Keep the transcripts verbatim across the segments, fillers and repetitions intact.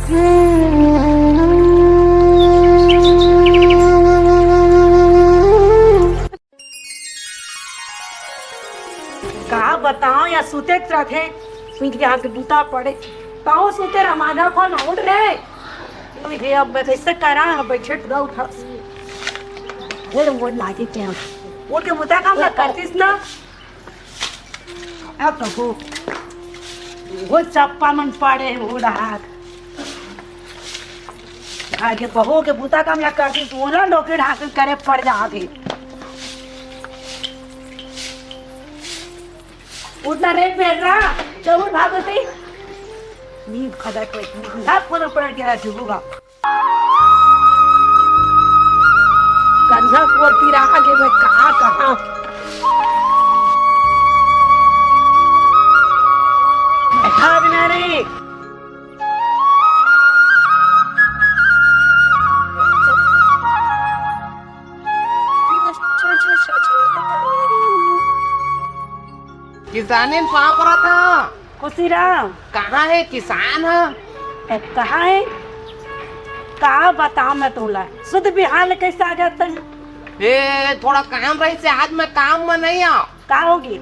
का बताओ, या सुते के रथे, सुन के आके बूता पड़े। ताओ सुते रहा, माधव कौन उठ रे? तो ये अब मैं तो इससे करा है, बैठे तो उठा। वो तो वो लागे क्या? उठ के बूता काम ना करतीस ना। अब तो वो, वो चप्पा मन पड़े हो रहा। आगे बहू के बूता काम ना करतीस, वो ना नौकरी ढाकरी करे पड़ जाते। उठना रे बेटा, चल उठ भागो से। नी भागा कोई, सब को पड़ गया जुगुगा। गंधा कोर पिरा के मैं कहाँ, कहाँ? भागना रे। किसानिन पाँव परत हँव। खुशी राम। कहाँ हे किसान ह? ए, कहाँ हे? का बताओं मैं तोला? सुध बिहान ले कइसे आ जात हे? ए, थोड़ा काम रहिस हे, आज मैं काम म नइ आँव। का होगे?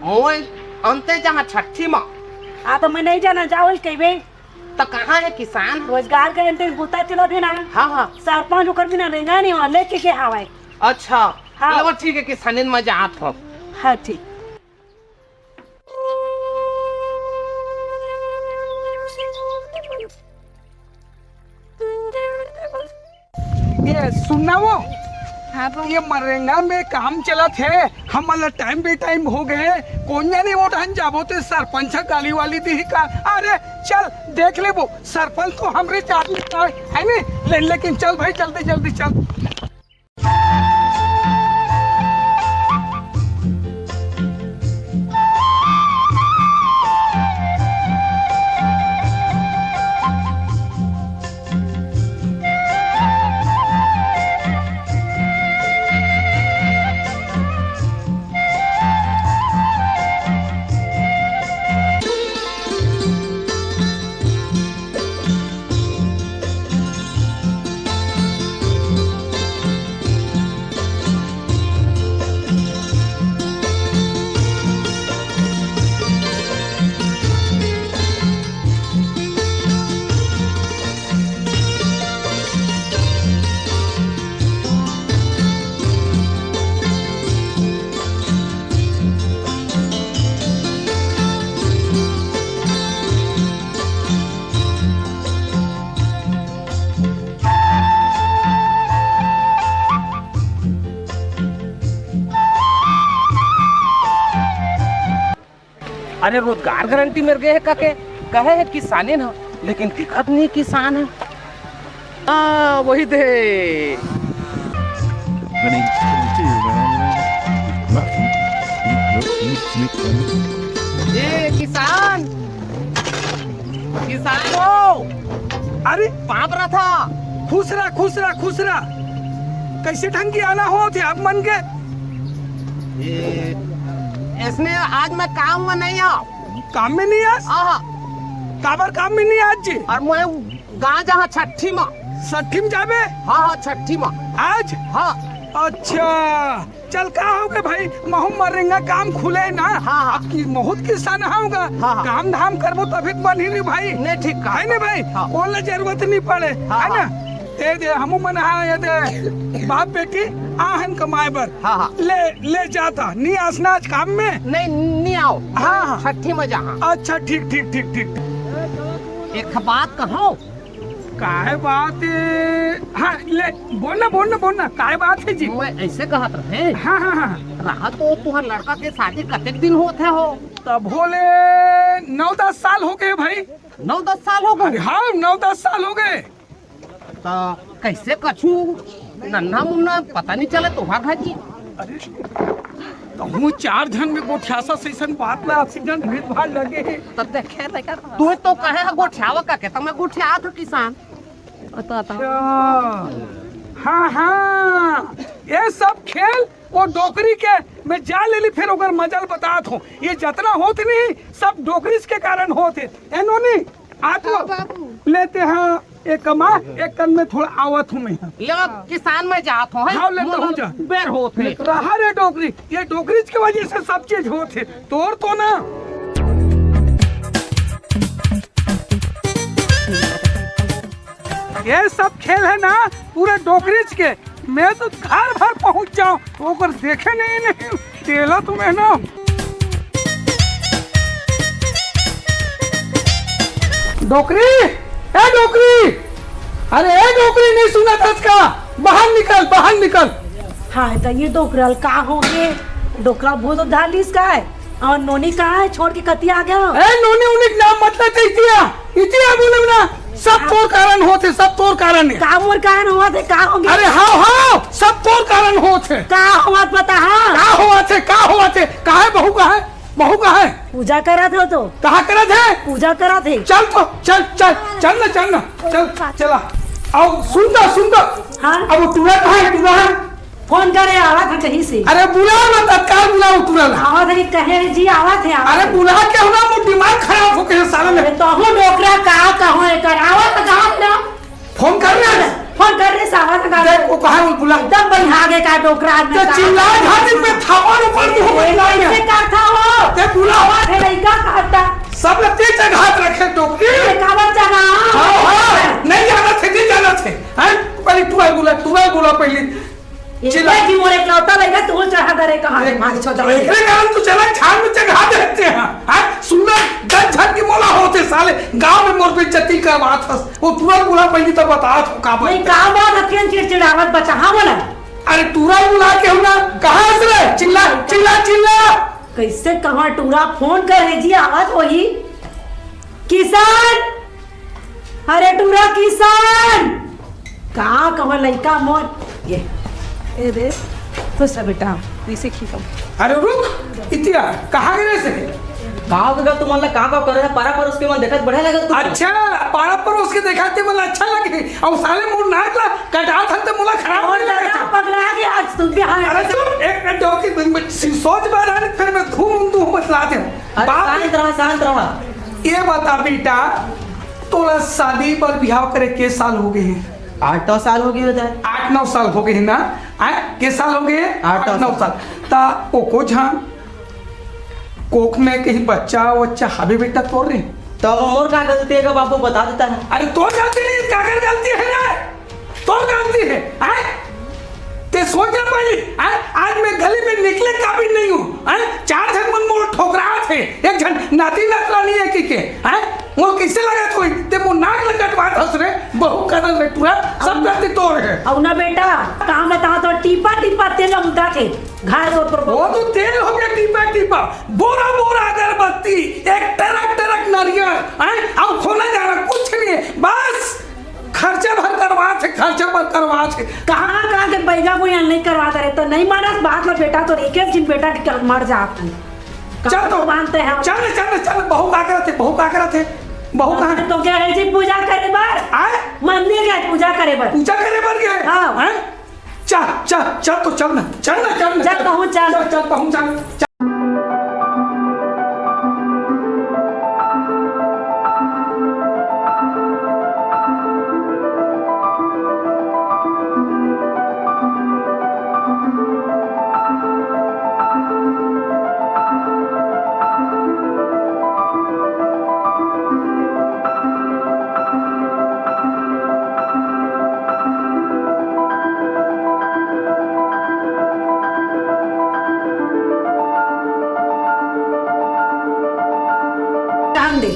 मोय अंते जहाँ छट्ठी म। हाँ, तो मैं नइ जानँव, जावल कहिबे। त कहाँ हे किसान? रोजगार के अंते बूता चलत हे ना। हाँ, हाँ। सरपंच ओकर बिना रेंगा नइ हे, लेके के हवय। अच्छा। हाँ। ले बस ठीक हे, किसानिन म जात हँव। हाँ, ठीक। ए, सुन ना वो। हाँ, बा। ये मरेंगा में काम चलत हे, हमन ला time बे time हो गे। कोन जानी वो time जाबो ते सरपंच गाली वाली दिही का। अरे चल देख लेबो, सरपंच तो हमरे चाबी है, है नी? ले, लेकिन चल भाई, जल्दी जल्दी चल। अरे, रोजगार गारंटी मेर गे हे कहिके कहे हे किसानिन ह, लेकिन दिखत नइ हे किसान ह। आ, वही दे। ए किसान, किसान हो। अरे पाँव परत हँव। खुश रह, खुश रह, खुश रह। कइसे ढंग के आना होथे आप मन के? ए, अइसने आज मैं काम म नइ आँव। काम म नइ आस? हाँ, हाँ। काबर काम म नइ आस जी? अउ मैं गाँव जाहूँ छट्ठी म। छट्ठी म जाबे? हाँ, हाँ, छट्ठी म। आज? हाँ। अच्छा, चल का होगे भाई, महूँ मरेंगा काम खुले ना। हाँ, हाँ। अब की बहुत किसान होगा। हाँ, हाँ। काम धाम करबो तभी तो बनही नी भाई। नहीं, ठीक कहा। है नी भाई? हाँ। कोला जरूरत नइ पड़े, हाँ, है ना? हाँ। दे दे, हमू मन हा ये दे, बाप बेटी आहन कमाए बर। हाँ, हाँ। ले, ले जाता, नइ आस ना आज काम म? नहीं, नइ आँव। हाँ, हाँ। छट्ठी म जाहूँ। अच्छा, ठीक, ठीक, ठीक, ठीक। एक बात कहूँ? काय बात हे? हाँ, ले, बोल ना, बोल ना, बोल ना, काय बात हे जी? मैं अइसे कहत रहें। हाँ, हाँ, हाँ। रहा तो तुँहर लड़का के शादी कतेक दिन होत हे हो? तभो ले नौ दस साल होगे भाई। नौ दस साल होगे? अरे हाँ, नौ दस साल होगे। त कइसे कछु नन्हा मुन्ना पता नइ चले तुँहर घर जी। अरे, कहूँ चार झन म गोठियाथस अइसन बात ला, ऑक्सीजन भीड़ भाड़ लगे हे। त देखे, देखे तो। तुँहर तो कहे हे गोठियावा कहिके, त मैं गोठियात हँव किसान। अता, अता। अच्छा। हाँ, हाँ। ये सब खेल वो डोकरी के, मैं जा लेली, फेर ओकर मजा ल बतात हँव। ये जतना होत नहीं, सब डोकरी के कारण होत हे। ए नोनी, आप हाँ, लोग बाबू। लेते हैं एक कमा, एक कन में थोड़ा आवत हूँ मैं। ले, किसान में जात हो, हैं? हाँ, लेते मोला हूँ जा। बेर होत है। रहा रे डोकरी, ये डोकरी के वजह से सब चीज होत है। तोर तो ना। ये सब खेल है ना, पूरे डोकरीच के। मैं तो घर भर पहुंच जाऊं, ओकर देखे नहीं, नहीं। तेला तुम्हें ना। डोकरी, ए डोकरी, अरे ए डोकरी, नहीं सुना था इसका? बाहर निकल, बाहर निकल। हाँ, तो ये डोकरल का हो गए? डोकरा बहुत धालीस का है। और नोनी कहाँ है? छोड़ के कतिया आ गया हो? ए, नोनी उनी के नाम मत लेते, इतिया, इतिया बोले ना, सब हाँ। तोर कारण होते, सब तोर कारण है। का मोर कारण हुआ थे, का हो गया? अरे हाँ, हाँ, सब तोर कारण होते। का हुआ पता हाँ? का हुआ थे, का हुआ थे, का है बहू का है, बहू का है? पूजा करा था तो। कहाँ करा थे? पूजा करा थे। चल तो, चल, चल, चल ना, चल ना, चल, चला। आओ, सुन तो, सुन तो। हाँ। अब वो टूरा कहाँ है, टूरा है? फोन करे, आवा था कहीं से। अरे बुला ना, तत्काल बुलाओ तुरंत। आवा था कि कहे जी, आवा थे, आवा अरे थे। बुला के हो ना, वो दिमाग खराब हो गया साला में। अरे तो हूँ डोकरा का कहो एकर, आवा था कहाँ से ना? फोन कर रहे हैं। फोन कर रहे, आवा था कहाँ से? देख, वो कहाँ है, वो बुला। एकदम बनिहा गए का डोकरा आदमी तो का। चिल्ला घाटी पे थावा ऊपर मुंह ए, बदला कैसे गया। का था वो? ते बुला। आवा थे लइका कहता। सब लोग तेज घात रखे डोकरी। ये काबर जाना? हाँ, हाँ, नहीं जाना थे, नहीं जाना थे। हैं? पहले टूरा बुला, टूरा बुला पहले। ये चिल्ला। देखी मोरे इकलौता लइका तू चढ़ा दरे कहाँ रे, मार छोड़ दे। एकरे कारण तू चला छान में चढ़ा देते हैं। हाँ, सुंदर दस झन की मोला होते साले, गांव में मोर बेइज्जती करवात हस। वो तुरंत बुला पहली तब बता तू का बात नहीं, है। का बात हथियन चिड़चिड़ावत बचा, हाँ बोला। अरे टूरा बुला के हम ना, कहाँ से रे? चिल्ला, चिल्ला, चिल्ला। कैसे कहाँ टूरा फोन कर है जी, आवाज वही। किसान, अरे टूरा किसान, का कहो लइका मोर, ये, ए दे, खुश रह बेटा, वैसे ठीक है। अरे रुक, इतिया, कहाँ गए से? गाँव के तुमन ला का का करे, पारा परोस के मन देखत बढ़िया लगत तुमन। अच्छा, पारा परोस के देखाते मन अच्छा लगे, और साले मोर नाक ला कटा था तो मोला खराब और नहीं लगा दादा था। पगला गया आज तुम भी, हाँ। अरे चुप, एक मिनट और की, सोच बार फिर मैं धूम धूम बतला दे। अरे बाप शांत रहा, शांत रहा। ये बता बेटा, तोला शादी बर बिहाव करे के साल हो गए हैं? आठ नौ साल हो गए होता है। आठ नौ साल हो गए हैं ना? आय, के साल हो गए? आठ नौ आठ नौ साल। साल। ता ओको झान कोख में कहीं बच्चा वच्चा हवे बेटा तोर रे? तो मोर का गलती है, बाबू बता देता है। अरे तोर गलती नहीं, काकर गलती है ना? तोर गलती है, हैं? ते सोच ना पाई, हैं? आज मैं गली में निकले काबिल नहीं हूँ, हैं? चार झन मन मोर ठोकरात हे, एक झन नाती नतरा नहीं है कि के, हैं? मोर कैसे लगा थोड़ी, ते मोर नाक लगा बात हंस रे, बहु कदर रे टूरा, सब गलती तोर है। अब ना बेटा, काम बताओ तो टीपा टीपा तेल उमदा थे, घर तो तो वो तो तेल हो गया टीपा टीपा, बोरा बोरा अगरबत्ती, एक ट्रक ट्रक नारियल, हैं? अब खोला जा रहा कुछ नहीं है, बस खर्चा भर करवा थे, खर्चा भर करवा थे। कहाँ कहाँ के बैगा को यहाँ नहीं करवा दे रहे, तो नहीं मानस बात ला बेटा, तो एक एक दिन बेटा के मर जात है। चल तो, मानते हैं। चल, चल, चल, बहू का करत हे, बहू का करत हे, बहू का तो क्या है जी, पूजा करे बर? आय? मंदिर गए पूजा करे बर। पूजा करे बर गए? हाँ। हैं? चल, चल, चल तो चल ना, चल ना, चल ना, चल चल। पहुँच, चल। चल, चल पहुँच, चल। रहन दे।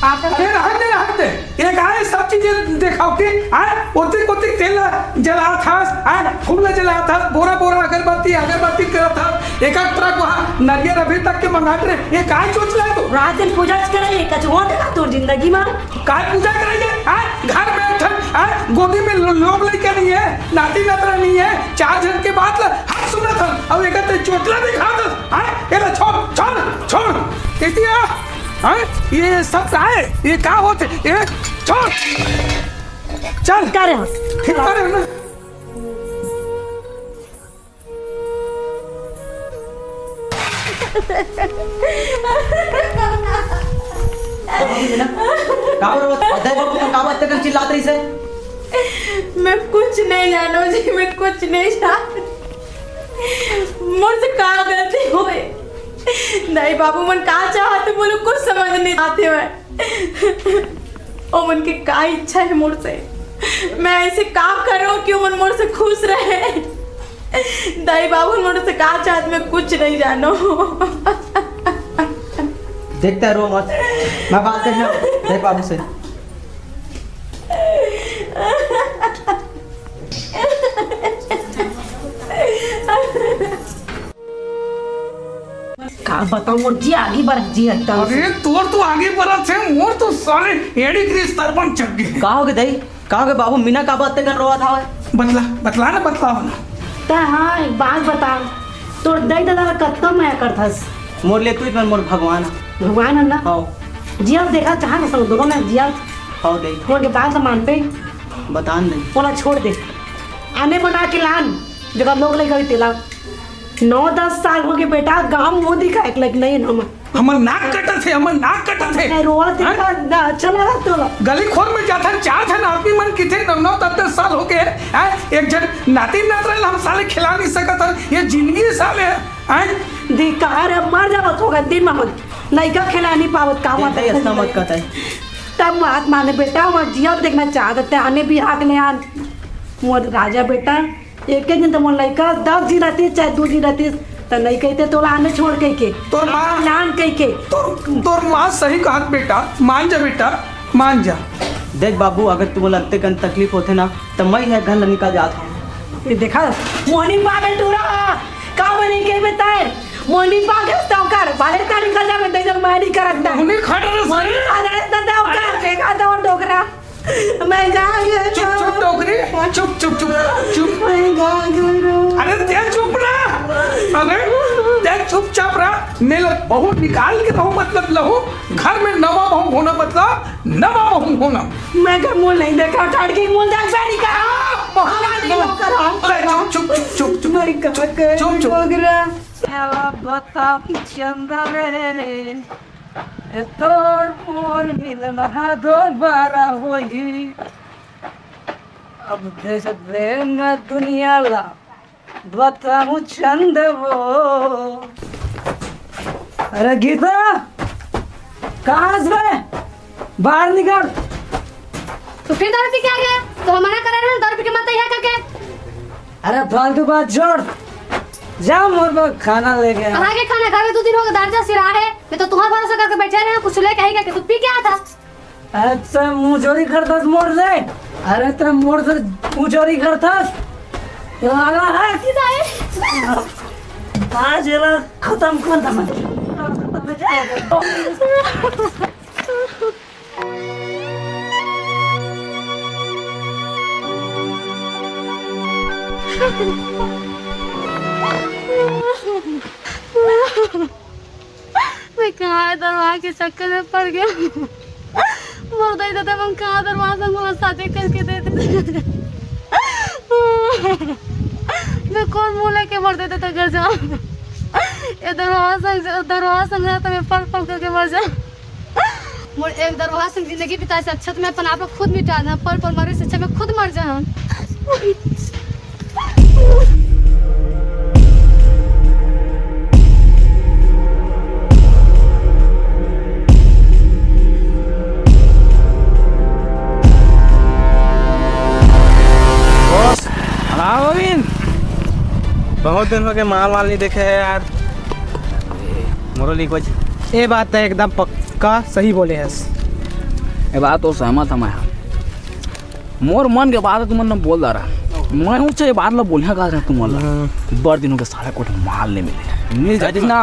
आप अरे रहन दे, रहन दे। ये का है, सब चीजें देखाओ के, आय, ओतिक ओतिक तेल जलात हस, आय, फूल जलात हस, बोरा बोरा अगरबत्ती, अगरबत्ती करत हस, एक आध ट्रक वहाँ नरियर अभी तक के मंगात रहे, ये का चोचला है तू? रात दिन पूजा करे, ये कछु होत हे का तोर जिंदगी मा? काय पूजा करे ये? आय, घर में एक ठन, आय, गोदी में लो-, लोग लइका नहीं है, नाती नतरा नहीं है, चार झन के बात ला, हाथ सुनत हन, अब एक ते चोचला दिखात हस, आय, ये ला छोड़, छोड़, छोड़, इतिया। हाँ? ये सब का है? ये का होत हे? ये छोड़। चल। का रे? ठीक करे ना? का बरोबर? अउ दाई बाबू मन काबर अतेकन चिल्लात रहिस हे? मैं कुछ नहीं जानों जी, मैं कुछ नहीं जानों। मोर से का गलती होय? दाई बाबू मन का चाहत हे, मोला कुछ समझ नहीं आत हे। ओमन के का इच्छा हे मोर से? मैं ऐसे का करों कि ओमन मोर से खुश रहे? दाई बाबू मोर से का चाहत, मैं कुछ नहीं जानों। देख, तैं रो मत, मैं बात कर लूँ दाई बाबू से। का बतावँ, मोर जी आगी बरत जी एकदम। अरे, तोर तो आगी बरत हे, मोर तो साले एड़ी गिरिस तरबन चक गे। का होगे दाई? का होगे बाबू? मीना काबर अतेकन रोवत हवय? बतला, बतला ना, बतला ना। त हाँ, एक बात बता, तोर दाई ददा ला कतका मया करथस? मोर ले तू ही त मोर भगवान ह। भगवान ह ना? हव। जिया देखा चाहत हस, दूनों में जिया। हव दाई। मोर के बात ला मान बे। बता न दाई। ओला छोड़ दे। आने बना के लान, जेकर लोग लइका होही तेला। नौ दस साल होगे बेटा, गाँव मुँह दिखाए के लायक नहीं हे ना मैं। हमर नाक कटत हे, हमर नाक कटत हे। मैं रोवत हे। हाँ? ना अच्छा लगत तोला। गली खोर में जाथन, चार झन आदमी मन किथे, नौ नौ दस दस साल होगे हे। हाँ? एक झन नाती नातरा ल हम साले खिला नहीं सकत हन, ये जिंदगी साले हे। हाँ? धिक्कार हे, मर जावत होगा दिन में हम। लइका खिला नहीं पावत, का ए, बात नहीं, हे? अतना मत कह तैं। तब बात माने बेटा, मोर जिया देखना चाहत हे, आने बिहा के ले आन। मोर राजा बेटा, एक एक दिन त मोर लइका दस झिन रहतिस, चाहे दू झिन रहतिस, त नहीं कहिते तोला आने छोड़ कहिके। तोर माँ लान कहिके। तोर, तोर माँ सही कहत बेटा, मान जा बेटा, मान जा। देख बाबू, अगर तुमन ला अतेकन तकलीफ होथे ना, त मैं ये घर ला निकल जात हूँ। ये देखा, मोहनी पागल टूरा, का बने के बताए? मोहनी पागल तो कर, बाहर का निकल जा, मैं तेरे मारी करत ना। मोहनी खट रे साले। अरे दादा, कर, देखा तो डोकरा। मैं कहाँ गया? चुप, चुप, डोकरी। चुप, चुप, चुप, चुप। मैं कहाँ गया? अरे, तैं चुप ना। अरे, तैं चुपचाप रह। नहीं ल-, बहू निकाल के रहूँ, मतलब लहू। घर में नवा बहू होना, मतलब नवा बहू होना। मैं घर मुँह नहीं देखा, ठाड़ के मुँह देख से निकाल। आ, बहू आवाज नहीं निकाल। होकर आ। अरे, चुप, चुप, चुप, चुप, चुप। मैं कहाँ गया? चुप, चुप। डोकरा। अब बता चंदा रे, ए तोर मोर मिलना दोबारा होही। अब देख दे मैं दुनिया ला, बताऊं चंद वो। अरे गीता, कहाँ हस बे? बाहर निकल। तो फिर दारू पी के आ गया? तो हम मना करे रहे ना, दारू पी के मत आइया करके। अरे फालतू बात छोड़, जा मोर बर खाना लेके आ। कहाँ के खाना? घर में दो दिन होगे, दारू सिरा है। मैं तो तुम्हारा भरोसा करके बैठे रहे हूँ, कुछ लेके आई करके, तू पी के आया था। अरे तैं मुँह चोरी करथस मोर से, अरे तैं मोर से मुँह चोरी करथस। ये वाला है। आज एला खतम कर दे। मैं कहाँ दरवाजा के चक्कर में पड़ गया। मोर दाई ददा मन कहाँ दरवाजा में शादी करके दे दे। मैं कौन मुँह लेके मोर दाई ददा घर जाऊँ? ये दरवाजा, दरवाजा संग रहता मैं पल पल करके मर जाऊँ। मोर एक दरवाजा संग जिंदगी बिताए से अच्छा तो मैं अपन आप ला खुद मिटा जाऊँ, पल पल मरे से अच्छा मैं खुद मर जाऊँ। बॉस, हाँ गोविंद, बहुत दिन हो गए, माल वाल नहीं देखे है यार। मोरो लिए कुछ। ये बात तो एकदम पक्का सही बोले हस। ये बात तो सहमत हूँ मैं। मोर मन के बात तुमन न बोल डारा। मैं हूँ ये बात ला बोलिया का तुमन ला। हाँ। बड़ दिनों के साले कोठ माल नहीं मिले। मिल जातिस ना,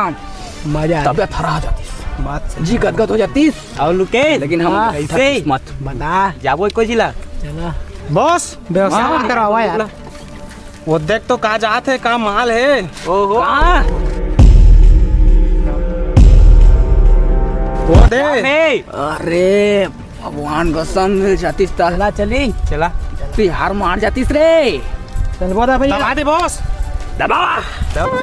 मजा आ तबियत हरा जातिस। बात सही। जी गदगद हो जातिस। और लुकेश? लेकिन हम हाँ, ऐसा सही। किस्मत। बता। जाबो कोई जिला? चला। बॉस, व्यवस्था हाँ। मत करावा यार। वो देख तो का जात है, का माल है। ओहो। कहाँ? वो दे। अरे, भगवान कसम मिल जातिस त। चला, चली। चला। तिहार मार जातिस रे। चल, बोला भैया। दबा दे, बॉस। दबा। दबा।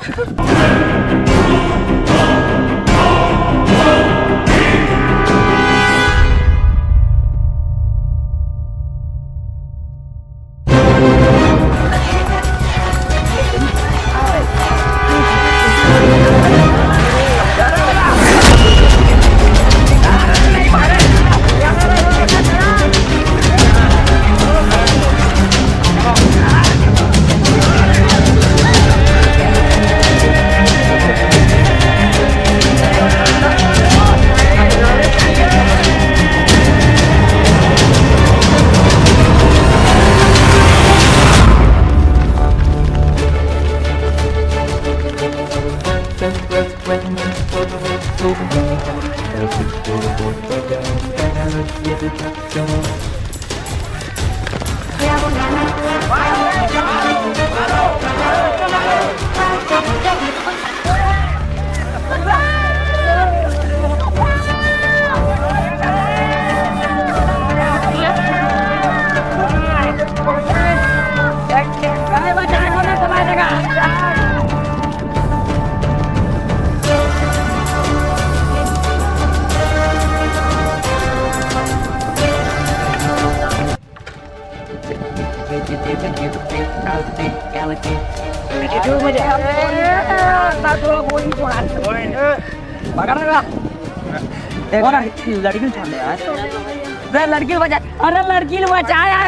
लड़की छोड़ दे यार। अरे लड़की बचा, अरे लड़की बचाया,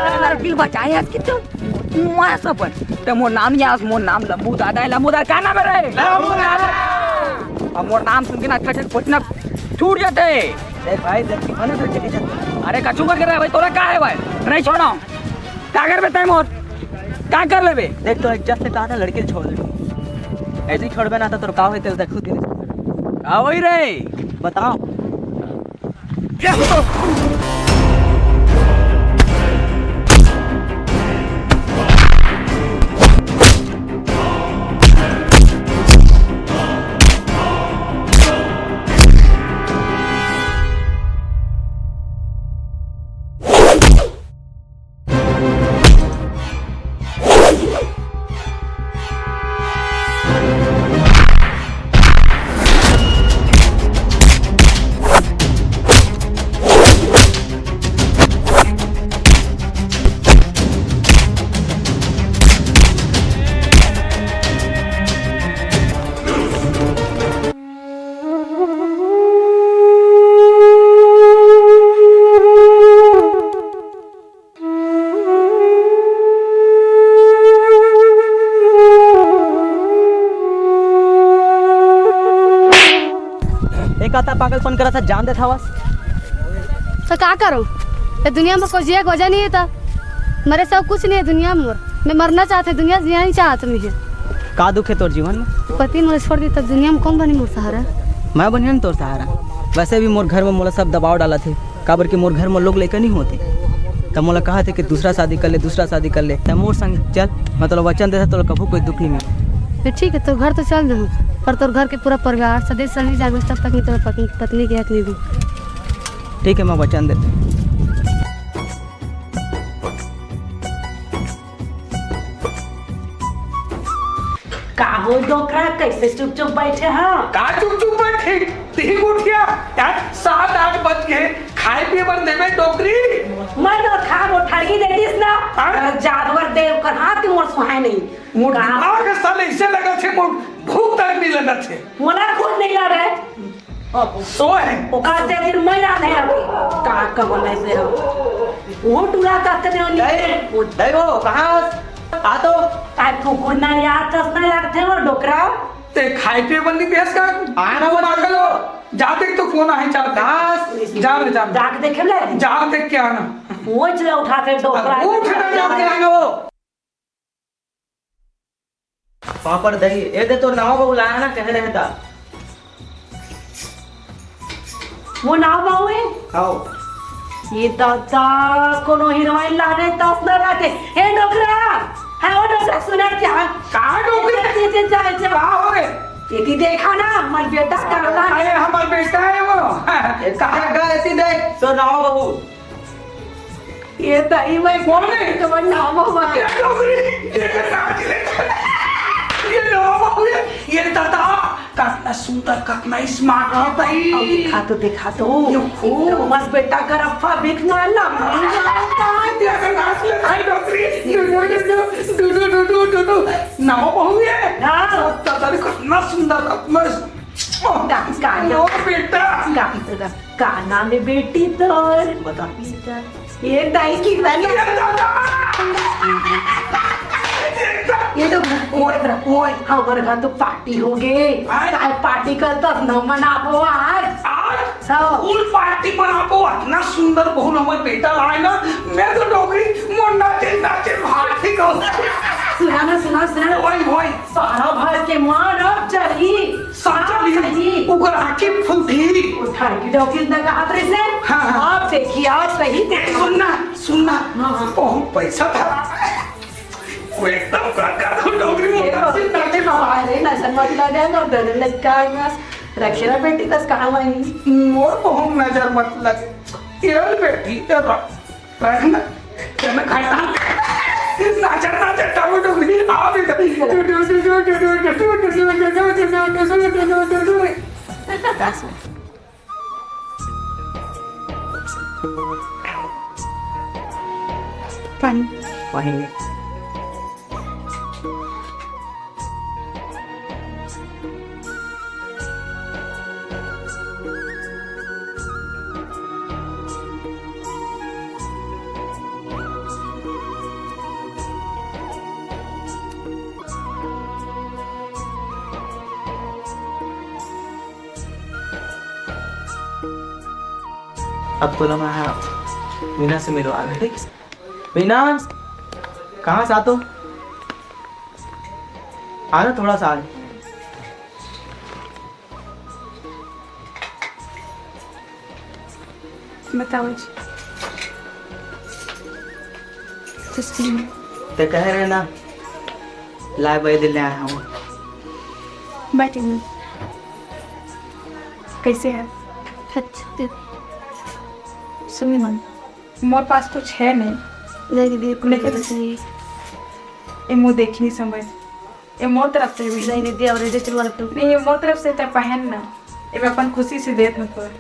अरे लड़की बचाया आज कितने। मैं सब ते मोर नाम नहीं आस, मोर नाम लंबू दादा है। लंबू दादा का नाम है रे? लंबू दादा। अब मोर नाम सुन के ना खटक पटना छूट जाते। ए भाई, लड़की मना करके नहीं सकते। अरे कचू कर रहा है भाई, तोरा का है भाई? नहीं छोड़ो। का करबे तै मोर? का कर लेबे? देख तो इज्जत से कहा था लड़की छोड़ दे। ऐसे ही छोड़बे ना तो तोर का होई तेल देख खुद ही। का होई रे? बताओ। एक आता पागलपन करा था, जान दे था बस। तो का करूं? ये दुनिया में कोई जिए के वजह नहीं है तो। मरे सब कुछ नहीं है दुनिया में मोर। मैं मरना चाहते, दुनिया जिया नहीं चाहत मैं है। का दुख है तोर जीवन में? पति मोर छोड़ दी तब दुनिया में कौन बनी मोर सहारा? मैं बनिया न तोर सहारा। वैसे भी मोर घर में मोला सब दबाव डाला थे, काबर कि मोर घर में लोग लेकर नहीं होते। तब मोला कहा थे कि दूसरा शादी कर ले, दूसरा शादी कर ले। तब मोर संग चल, मैं तोला वचन देता, तोला कभू कोई दुख नहीं मिले। तो ठीक है, तो घर तो चल दूँ, पर तोर घर के पूरा परिवार सदस्य नहीं जागे तब तक मैं तोर पत्नी, पत्नी के हक नहीं दूँ। ठीक है, मैं वचन देता। का हो डोकरा, कैसे चुप चुप बैठे हा? का चुप चुप बैठे? तीन गोठिया, यार, सात आठ बज गए, खाए पिए बर देबे डोकरी? मैं तो खा वो ठगी दे दिस ना। हाँ? जानवर देव कर हाथ मोर सुहाय नहीं। मोर का? दिमाग साले ऐसे लगा छे, मोर भूख तक नहीं लगा छे। मोला खुद नहीं लगा है। सोए। ओका से फिर मैं ना नहीं रखी। का कमल ऐसे हो? वो टूरा का कदे नहीं। दई, दई वो, कहाँ? आ तो। काय कुकुर ना यार, कस ना यार थे वो डोकरा। ते खाए पिए बंदी बेस का? आना वो पागल हो। जा देख तो फोन आहे, जा देख। दास। जा रे, जा। जाके देखे ले। जा देख के आना। वो चला उठा के डोकरा। उठ ना, जा के आना वो। पापड़ दही, ए दे तो नाव बहू लाना ना कह रहे था। वो नाव बहू है? आओ। ये दादा, कोनो हीरोइन लाने तस ना रहते। हे डोकरा, हाँ वो डोकरा सुना क्या? का डोकरा? ये, ये, ये, ये, ये। का हो रे? ये की देखा ना, हमार बेटा का अरे हमार बेटा है वो। कहाँ गए थी देख, तो नाव बहू। ये दही में कौन है? तो मैं नाम हूँ। ये डोकरी, ये नाम है। ये नाम है। ये दादा, कितना सुंदर, कितना स्मार्ट है भाई। अब दिखा तो, दिखा तो। ये खूब। बस बेटा कर अप्पा बिक ना ला। ये नाम है। ये नाम है। डोकरी। Do, do, do. नाम बहू है। हाँ। दादा रे, कितना सुंदर, कितना डांस का ओ बेटा। का, का, का नाम है बेटी तोर? बता। ये दाई की बहन। ये दादा। ये तो ओए, ओए, हमारे घर तो पार्टी हो गए। आय। काय पार्टी कर तो न मनाबो आज। आज? हाँ। फुल पार्टी बनाबो, अतना सुंदर बहू हमर बेटा लाए ना, मैं तो डोकरी मोर नाचे नाचे भाग ही कहूँ। सुना ना, सुना, सुना। ओए, ओए। सारा भार के मार अब चली। सब चली। चली। ओकर आँखी फूटी। उठा के डोकरी लगा हाथ रे से। हाँ, हाँ। आप देखिए, आप सही ए, सुन ना, सुन ना। हाँ, हाँ। बहुत पैसा था। वो एकदम का, का, डोकरी मोर नाचे नाचे भाग। अरे, नजर मत लगा ना, डर लगता है ना। रखे ना बेटी, बस कहाँ मांगी। मोर बहू नजर मत लगे। ये बेटी, ये रख, रख ना। ये मैं खाई ना। नाचा, नाचा, टाबू डुबरी, आ भी। पानी। वहीं। अब तो मैं मीना से मिलवा रहा, ठीक? मीना, कहाँ से आ तो? आ ना थोड़ा सा, आ। बताओ जी। कुछ नहीं। ते कहे रहे ना, लाए भाई दिल ले आया हूँ। बैठे हुए। कैसे है? अच्छा। सुनिए ना। मोर पास कुछ है नहीं। नहीं दीदी, कुछ लेकिन नहीं। ये मुँह देखी नहीं समझ। ये मोर तरफ से भी। नहीं दीदी, और ये चलवा रख दो। नहीं, ये मोर तरफ से तो पहन ना। ये मैं अपन खुशी से देत हूँ तोर।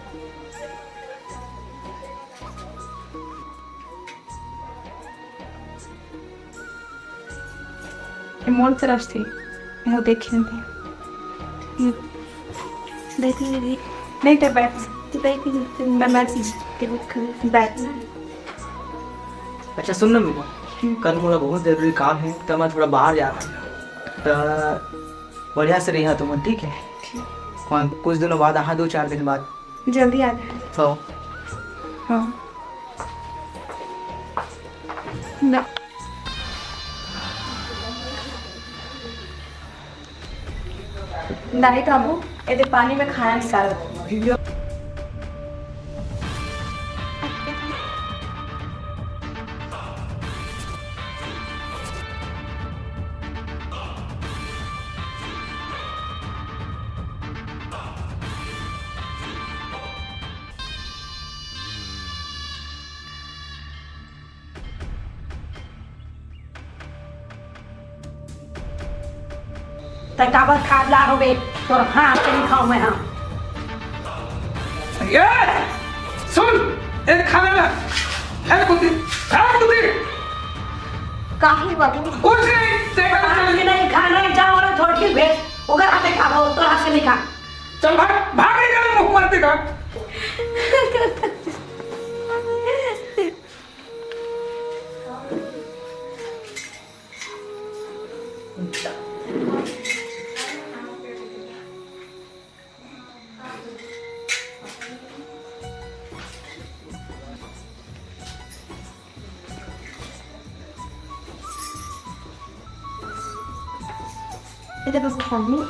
ये मोर तरफ से। मुँह देखी नहीं। हम्म। बैठ दीदी। नहीं, ते बैठ। तो बैठ दीदी। मैं, मैं बैठ। अच्छा, सुन ना मीना, कल मोला बहुत जरूरी काम है, तो मैं थोड़ा बाहर जा रहा हूँ। तो बढ़िया से रहिहा तुमन, ठीक है? ठीक। कौन, कुछ दिनों बाद आहा, दो चार दिन बाद। जल्दी आ जाए। हाँ। हाँ। ना। दाई बाबू, एदे पानी में खाना निकाल। तै काबर खाद ला होबे? तोर हाथ से नहीं खाऊं मैं, हाँ। ए, सुन, ए, खाना ला। ए, कुत्ती, ए, कुत्ती। काहे बाबू? कुछ नहीं, देखा। हाथ से नहीं खाना है, जाओ और थोड़ी भेज, ओकर हाथ से खाबो, तोर हाथ से नहीं खा। चल भाग, भाग, नहीं जाना, मुंह मत दिखा।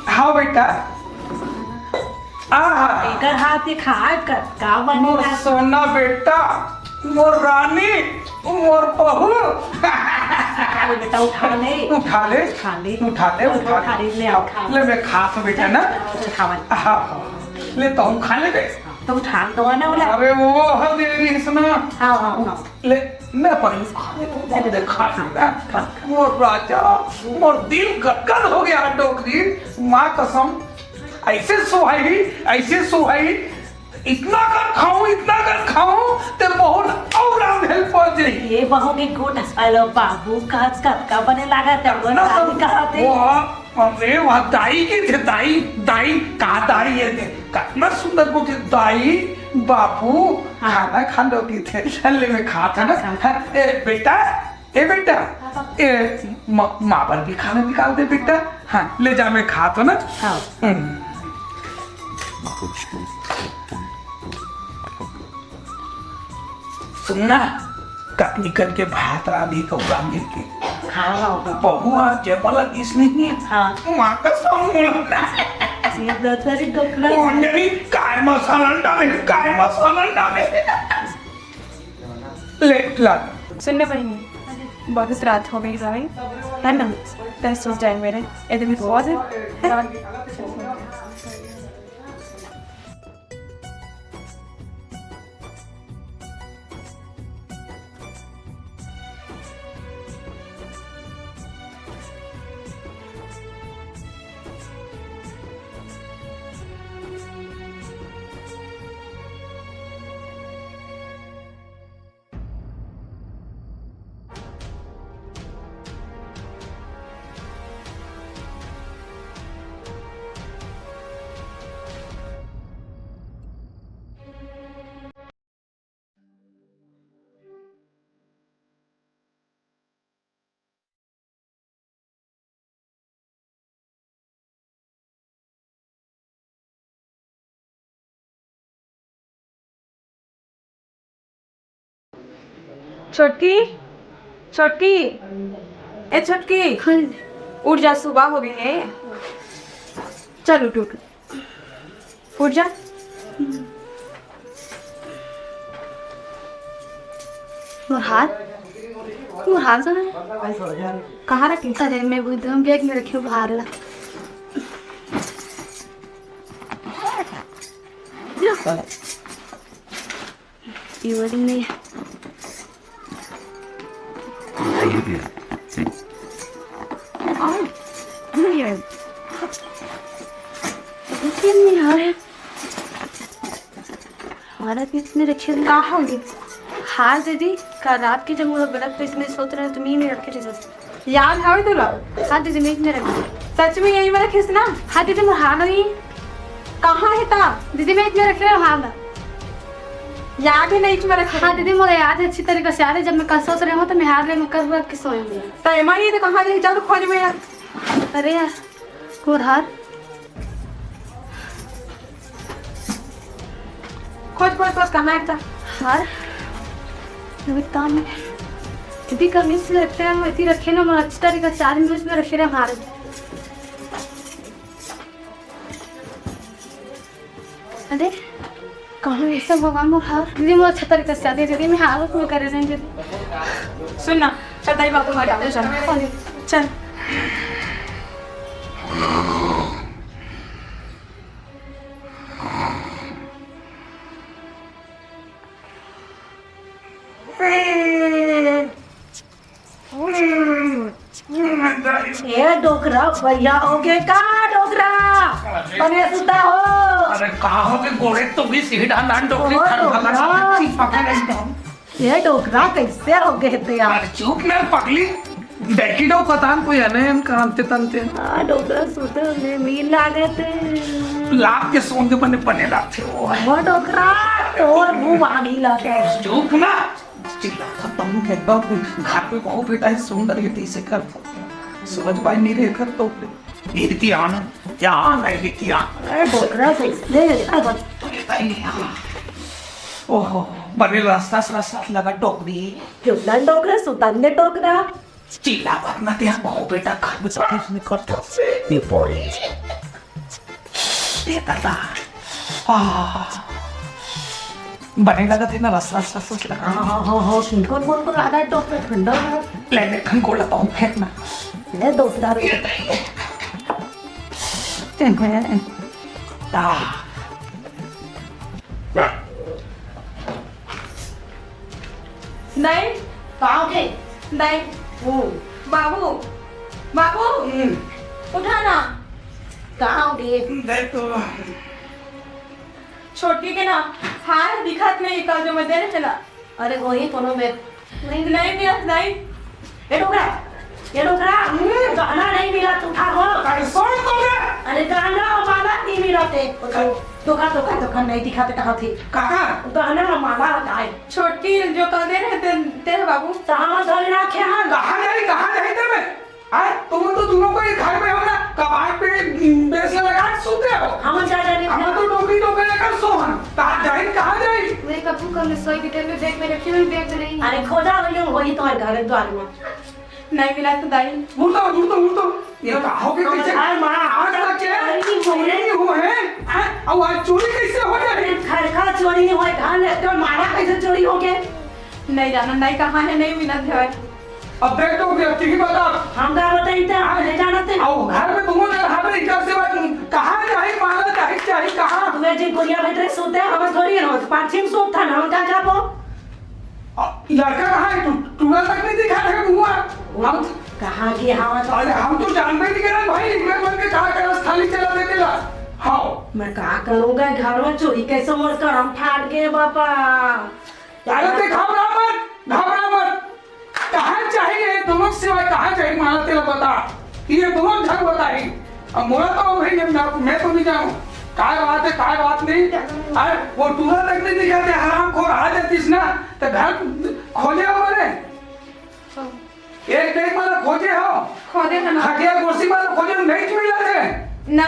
हाँ बेटा। आहा। एकर हाथ के खाए कतका बने मोर ला। सोना बेटा, मोर रानी, मोर बहू। चल बेटा, उठा ले। उठा ले। उठा ले। उठा ले, उठा उठा ले। ले, ले, उठा ले। ले, मैं खात हूँ बेटा ना। चल, खावा। हाँ, हाँ। ले, तो हम खा ले बे। तो उठा तो ना बोला। अरे वो, हाँ, दे रही है, सुना। हाँ, हाँ, हाँ। ले, मैं पहले खा ले, दे, दे, खा ले ना। मोर राजा, मोर दिल गदगद हो गया, डोकरी, माँ कसम। ऐसे सुहाई, ऐसे सुहाई, इतना कर खाऊं, इतना कर खाऊं, ते बहुत और राम हेल्प हो जाई। ये बहू के गुण हेलो बाबू, कतका बने लागत है, वो ना दादी तो कहत है। वो, अरे वाह, दाई के थे, दाई, दाई, का दाई है दे, कितना सुंदर को थे, दाई, बाबू, हाँ। खाना खा लो की थे, ले मैं खा था ना, हाँ। ए, बेटा, ए बेटा, ए, म-, माँ पर भी खाना निकाल दे बेटा। हाँ, ले जा, मैं खा तो ना। हाँ। हम्म। सुनना, कतनी कन के भात रांधी कौरा मिल के। हाँ, हाँ, हाँ। बहुआ जेमल किस नहीं है। हाँ। माँ का सौंग मुलाना। ये दतरी डोकरा। कोंजरी काय मसाला डाले, काय मसाला डाले। ले, ला। सुनना बहिनी, बहुत रात हो गई भाई, है ना? तैं सो जाए मेरे, ये तो बहुत है। छोटकी, छोटकी, ए छोटकी, हाँ। उठ जा, सुबह हो गई है। चल उठ, उठ, उठ जा। मोर हार, मोर हार कहाँ है? कहाँ रखे? अरे, मैं वो एकदम बैग में रखी हूँ, बाहर ला। ये वाली नहीं है। और ये नहीं यार, हमारा तो इसमें रखे हुए। कहाँ होंगे? हाँ दीदी, कल रात के जब वो गलत तो इसमें सोच रहे हो, तुम ही में रखे थे। याद हवे तोला? हाँ दीदी, मैं इसमें रखी। सच में यही में रखिस ना? हाँ दीदी, मैं हाँ नहीं। कहाँ है ता? दीदी, मैं इसमें रखे हूँ, हाँ ना। याद है नहीं इसमें रखे? हाँ दीदी, मुझे याद है, अच्छी तरीके से याद है। जब मैं कल सोच रही हूँ तो मैं हार रही, मैं कल रख के सोई हूँ। तो एमा ही तो कहाँ जाए? चल खोज में यार। अरे यार, कोर हार। खोज, खोज, खोज, कहाँ है ता? हार? अभी काम है। दीदी, कल मिस रखे हैं, इतनी रखे ना, मैं अच्छी तरीके से चार मिनट में रखे रहे हार। अरे, कहाँ है सब भगवान वो हार? दीदी, मैं अच्छा तरीके से दे दीदी, मैं हालत में करे रहेंगे। सुन ना, चल, दाई बाबू, हटा, चल। चल। ए डोकरा, भैया हो गए का डोकरा? बने सुता हो। अरे का हो गए, गोड़े तो भी सीधा नान डोकरी ओ खन भला डोकरा। पकड़ एकदम। ये डोकरा कैसे हो गए थे यार? अरे चुप ना पगली, देखी दो कतान कोई है नहीं इनका अंते तंते। हाँ, डोकरा सूते में मीन लागे थे। लाग के सोंगे बने बने लाग थे वो। वो डोकरा, तोर मुंह मांगी लागे। चुप ना, चिल्ला खत्म है बाबू। घर पे बहु बेटा है सुंदर है, इसे कर सकते हैं। समझ पाए नहीं रहे कर तो। ये रीति आनंद, क्या आनंद है रीति आनंद। अरे डोकरा कैसे? ले, ले, ले, आ, बस। तो ये भाई, हाँ। ओहो, बने रास्ता से रास्ता लगा डोकरी। क्यों ना डोकरा, सुतान ने डोकरा। चिल्ला मत ना, तेरा बहू बेटा घर में सब कुछ निकल ये पड़े। ये दादा। आ। बने लगा थे ना, रस, रस, रस, रस लगा। हाँ, हाँ, हाँ, हाँ, सुन, कौन, कौन, कौन आ रहा है, तो फिर ठंडा हो रहा है। ले, ले, खन गोला पाऊँ फेंकना। ले, दो उधार। ये दे। तेरे में, आ। नहीं। कहाँ के? नहीं। हम्म। बाबू, बाबू, हम्म। उठा ना। कहाँ हो गए? देख तो। छोटकी के ना, हार दिखत नहीं, कल जो मैं दे रहे थे ना। अरे वही कोनो में। नहीं, नहीं मिलत, नहीं। ए डोकरा, ए डोकरा, हम्म। गहना नहीं मिलत, उठा हो। अरे सुन तो रे। अरे गहना और माला नहीं मिलत है। धोखा, धोखा, धोखा नहीं दिखाते कहाँ थे? कहाँ? गहना और माला होता है। छोटकी जो कल दे रहे थे, तेरे बाबू। कहाँ धोई रखे हैं? कहाँ जाई, कहाँ जाई तेरे? आय, तुम तो दोनों को एक घर में हो ना, कबाड़ पे, उम, बिस्तर लगा के सोते हो। हम क्या जाने? हम तो डोकरी डोकरी लेकर सोहन, तार जाहिर कहाँ जाई? मेरे कब्बू कम में सोई बिठे में देख, मेरे क्यों बैग में नहीं है? अरे, खोजा रही हूँ, वही तुम्हारे घर द्वार में। नहीं मिला तो दाई। उठो, उठो, उठो। ये कहो कि कैसे? अरे माँ, आज तक के अरे, नहीं चोरी नहीं हुआ है, हैं? और आज चोरी कैसे हो जाए? घर का चोरी नहीं हुआ, घर में तो मारा कैसे चोरी हो गया? नहीं जाना, नहीं कहाँ है, नहीं मिलत है। अब देख तो व्यक्ति ही बता। हम का बताई ते, हम नहीं जानते। आओ, घर में तुम लोग हाथ में इधर से बात, कहाँ जाही माला, चाही, चाही, कहाँ? तुम्हें जिन कुरिया भीतर सोते हैं, हम थोड़ी है, पाँच छह सोत था ना, हम क्या जाबो? आ, लड़का कहाँ है? तू, टूरा तक नहीं दिखा रहे हुआ। हम कहाँ के हवा तो? अरे, हम तो जानबे नहीं करा भाई, इनमें मन के कहाँ करा, खाली चला देते ला। हाँ। मैं का करूँगा, घर में चोरी कैसे मोर करम फाट गए बापा। अरे ते घबरा मत, घबरा मत। कहाँ चाहिए दोनों सिवाय, कहाँ चाहिए माला तेला बता। ये दोनों घर बताई। अब मोला तो भाई, मैं, मैं तो नहीं जानूँ। काय बात है, काय बात नहीं। अरे वो टूरा तक नहीं दिखा दे, हराम खोर आ जातीस ना, तो घर खोजे हो मैंने। एक देख माला खोजे हो। खोजे है ना। खटिया कुर्सी माला खोजे, नहीं मिला थे। ना।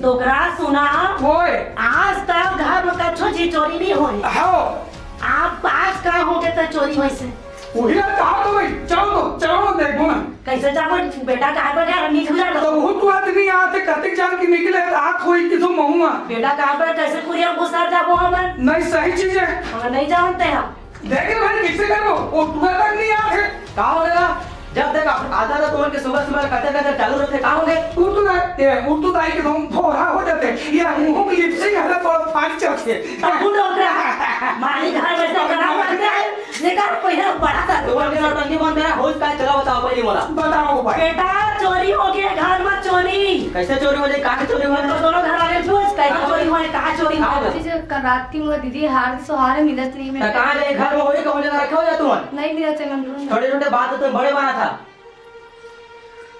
डोकरा सुना। ओए। आज तक घर में कच्छो चीज चोरी नहीं होए। हाँ। आप आज का हो गए तो चोरी होए से? वही ना कहा तो भाई, चलो तो, चलो तो देखो ना। कैसे जाबो? बेटा कहाँ पर जा रहा? नीचे जा तो लो। बहुत बात नहीं आते, कतिक जान की निकले, रात होई कि तो महुआ। बेटा कहाँ पर कैसे कुरिया घुसा जाबो हमन? नहीं, सही चीज है। हम नहीं जानते हैं। देख भाई, कैसे करबो? वो टूरा तक नहीं आते। का हो गया? जब देख आप आधा तो तुमन के सुबह सुबह कचर कचर चालू रहते, का हो गए? उठ तो दाई, ए, उठ तो दाई के तुम भोरा हो जाते। ये मुंह में लिपस्टिक है ना, थोड़ा पानी चढ़ के। तब उठ उठ रहा। मालिक घर में से खराब करते हैं। देखा, पहले बड़ा था। तुमन के नौटंकी बंद करा, होश का चला बताओ पहले मोला। बताओ भाई। बेटा, चोरी हो गया घर में, चोरी। कैसे चोरी हो जाए? कहाँ से चोरी हो तो जाए? दोनों घर वाले पूछ, कैसे हाँ। चोरी हुआ है, कहाँ चोरी हुआ हाँ। है? जी, कल रात की मोर दीदी हार सोहारे मिलत नहीं त मिलत। कहाँ ले? घर में होई, कहूँ जगह रखे हो जा तुमन? नहीं मिलत है, मैं ढूंढ छोटे छोटे बात तो बड़े बना था।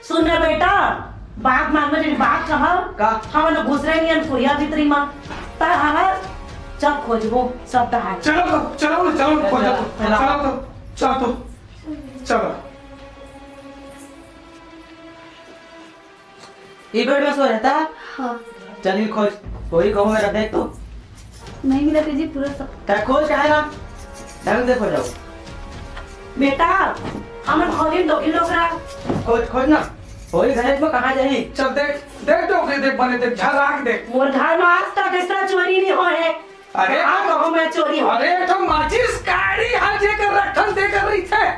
सुन ना बेटा, बात मान में तेरी बात कहा। का? हम लोग घुस रहे नहीं, हम कुरिया भीतरी माँ। पर हमार सब खोजबो, सब तहार। चलो तो, चलो ना, चलो ना, खोजो तो। चलो। चलो तो, चलो तो, चलो। ये बेड में सो रहता? हाँ। चल, ये खोज, वही कहूँ मेरा, देख तो। नहीं मिला जी, पूरा सब। तै खोज, काहे ना? ढंग से खोजो। बेटा, हमर खोजी डोकरी डोकरा। खोज, खोज ना। वही घर में कहाँ जाही? चल देख, देख डोकरी देख, बने देख, झराक देख। मोर घर में आज तक ऐसा चोरी नहीं हुआ है। अरे, हाँ, तो हम चोरी हो। अरे, तो माचिस काढ़ी हा जेकर रखन तेकर रहिथे।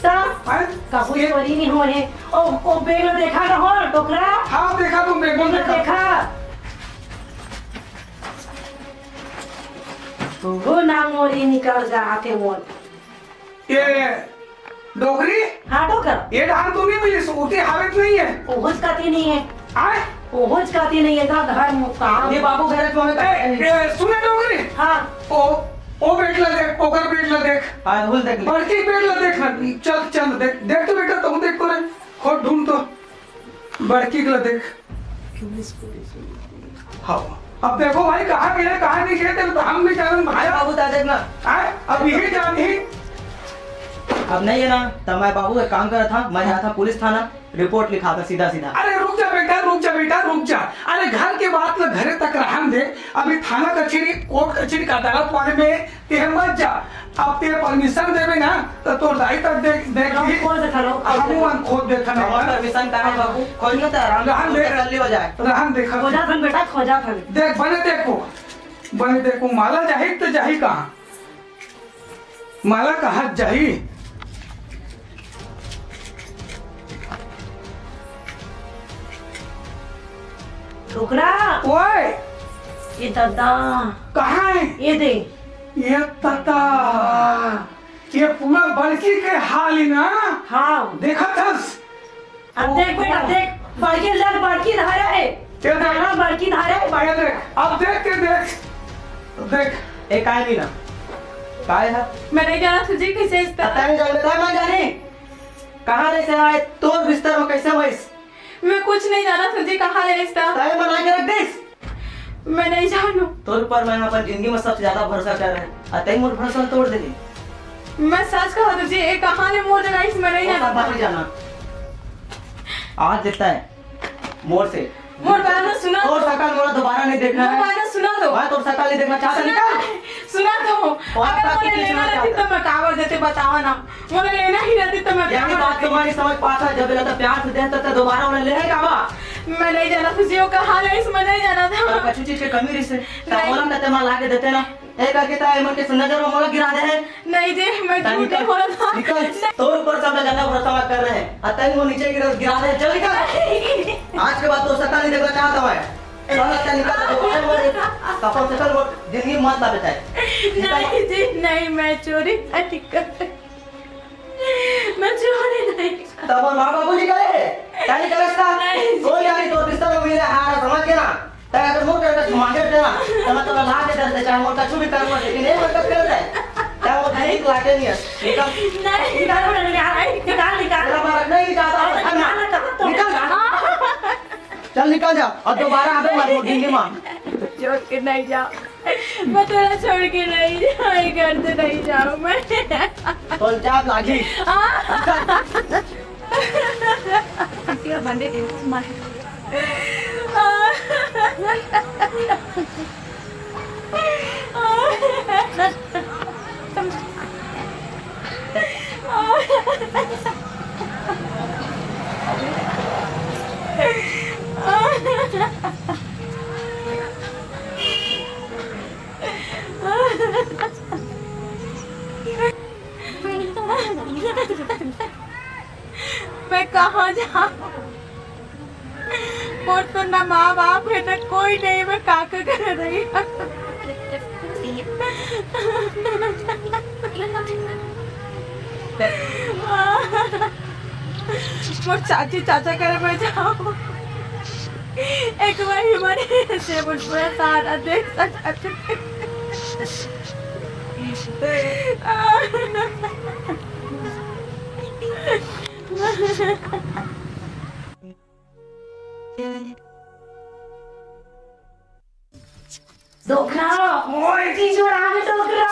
त हैं? कभू ये चोरी नहीं होए। ओ, ओ बेग ला देखा ना हो, डोकरा। हाँ, देखा तुम बेग ला देखा। देखा। वो ना मोरी निकल जाते वो। ये डोकरी? हाँ, डोकर। ये डाल तो नहीं मिली, सूती हालत नहीं है। ओहुज कती नहीं है। आय? ओहुज कती नहीं है, तो घर मुकाम। ये बाबू घर में ए, ए, सुने डोकरी? हाँ। ओ, ओ बेड ला देख, ओकर बेड ला देख। हाँ, भूल देख ले। बड़की बेड ला देख ना, चल, चल, देख, देख तो बेटा, तुम देख तो रे, खोज ढूंढ तो। बड़की के ला देख। हाँ। अब देखो भाई, कहाँ गए, कहाँ नहीं गए, तेरे तो हम नहीं जानन भाई। बाबू, ता देख ना। आय? अब यही जान ही। अब नहीं है ना, तो मैं बाबू एक काम करा था, मैं जाता पुलिस थाना, रिपोर्ट लिखा था सीधा सीधा। अरे रुक जा बेटा, रुक जा बेटा, रुक जा। अरे घर के बात ला घरे तक रहन दे। अभी थाना कचेरी, कोर्ट कचेरी का अदालत वाले में तेह मत जा। अब ते परमिशन देबे ना, तो तोर दाई तक देख, देख लो, ली। खोज देखा लो। हम मन खोज देखा नहीं। हमारा परमिशन का है बाबू? खोज लो तो आराम से रहन दे। तसल्ली हो जाए। रहन दे। खोजा थन बेटा, खोजा थन। देख, बने देखो, बने देखो, माला जाही तो जाही कहाँ? माला कहाँ जाही? डोकरा। ओए! ये दादा। कहाँ है? ये दे। ये दादा। ये पूरा बड़की के हाल ही ना। हाँ। देखा थस? अब देख बेटा, देख, बड़की लग, बड़की धारा है। ये देख। हाँ, बड़की धारा है। ये देख, अब देख, ये देख। देख। ए, काय नहीं ना? काय है? मैं नहीं जाना तुझे कैसे इस तरह। तैं नहीं जाने, तैं मैं जाने। कहाँ ले से आए? तोर बिस्तर में कैसे होइस? मैं कुछ नहीं जाना तुझे, कहाँ ले इस तरह। तैं बना के रख दिस। मैं नहीं जानू। तोर पर मैं अपन जिंदगी में सबसे ज्यादा भरोसा कर रहे हैं, और तैं मोर भरोसा तोड़ देली। मैं सच कहा तुझे, ये कहाँ ले मोर जगह, इस मैं नहीं वो जानू। सब बात नहीं जाना। आज तैं मोर से मोर बात सुना। तोर सकल मोला दोबारा नहीं देखना मोर है। बात सुना तो। मैं तोर सकल नहीं देखना चाहता, सुना, निकल। सुना तो। और अगर का मोला कुछ लेना सुना रहती चाहता? तो मैं काबर देते, बतावा ना। मोला लेना ही रहती तो मैं यही काबर बात तो देते? मैं नहीं समझ पाता, जब लगता प्यार से देता तो दोबारा उन्हें ले है काबा? मैं नहीं जाना खुशी, वो कहा रही, मैं नहीं जाना था। और कछु चीज के कमी रही से, नहीं। मोला कहते मैं ला के देते ना। ए करके ता एमन के नजर में मोला गिरा दे है। नहीं जी, मैं तैं झूठ निकल, नहीं बोला था। निकल। नहीं। तोर ऊपर सब गंदा भरोसा मत कर रहे हैं। आ तैं वो नीचे गिरा, गिरा दे, चल निकल। नहीं। आज के बाद तोर सकल नहीं देखना चाहता मैं। चल, चल निकल, तो बोल, बोल, अपन सकल वो जिंदगी मत ना बिताए। निकल। नहीं जी, नहीं, मैं चोरी नहीं कर, मैं चोरी नहीं कर। तब माँ बाबू निकले है, क्या निकले था? नहीं जी। कोई यारी तो बिस्तर में मिले, हाँ, समझ के ना। तैं अगर मुंह करके मांगे थे ना, तो मैं तोला ला के दे दे, चाहे मोर कछु भी कर लो, लेकिन एक हरकत कर दे, चाहे वो कहीं लाके नहीं है। निकल। नहीं, निकाल, निकाल, निकाल, निकाल। तेरा मार नहीं निकालता, अरे, निकाल। निकाल, निकाल, निकाल। निकाल। हाँ। चल निकल जा, और दोबारा आबे मत मोर जिंदगी में। छोड़ के नहीं जाओ, मैं तोला छोड़ के नहीं जाऊँ, ये घर से नहीं जाऊँ मैं। तो जा लागी। हाँ। निकल। मैं कहाँ जाऊँ? मोर तो ना माँ बाप है, ना कोई नहीं, मैं काका कर रही। मोर चाची चाचा करे मैं जाऊँ। एक बार हमारे से मुझे सारा देख सकते। डोकरा, ओए! तीन जोड़ा आगे डोकरा।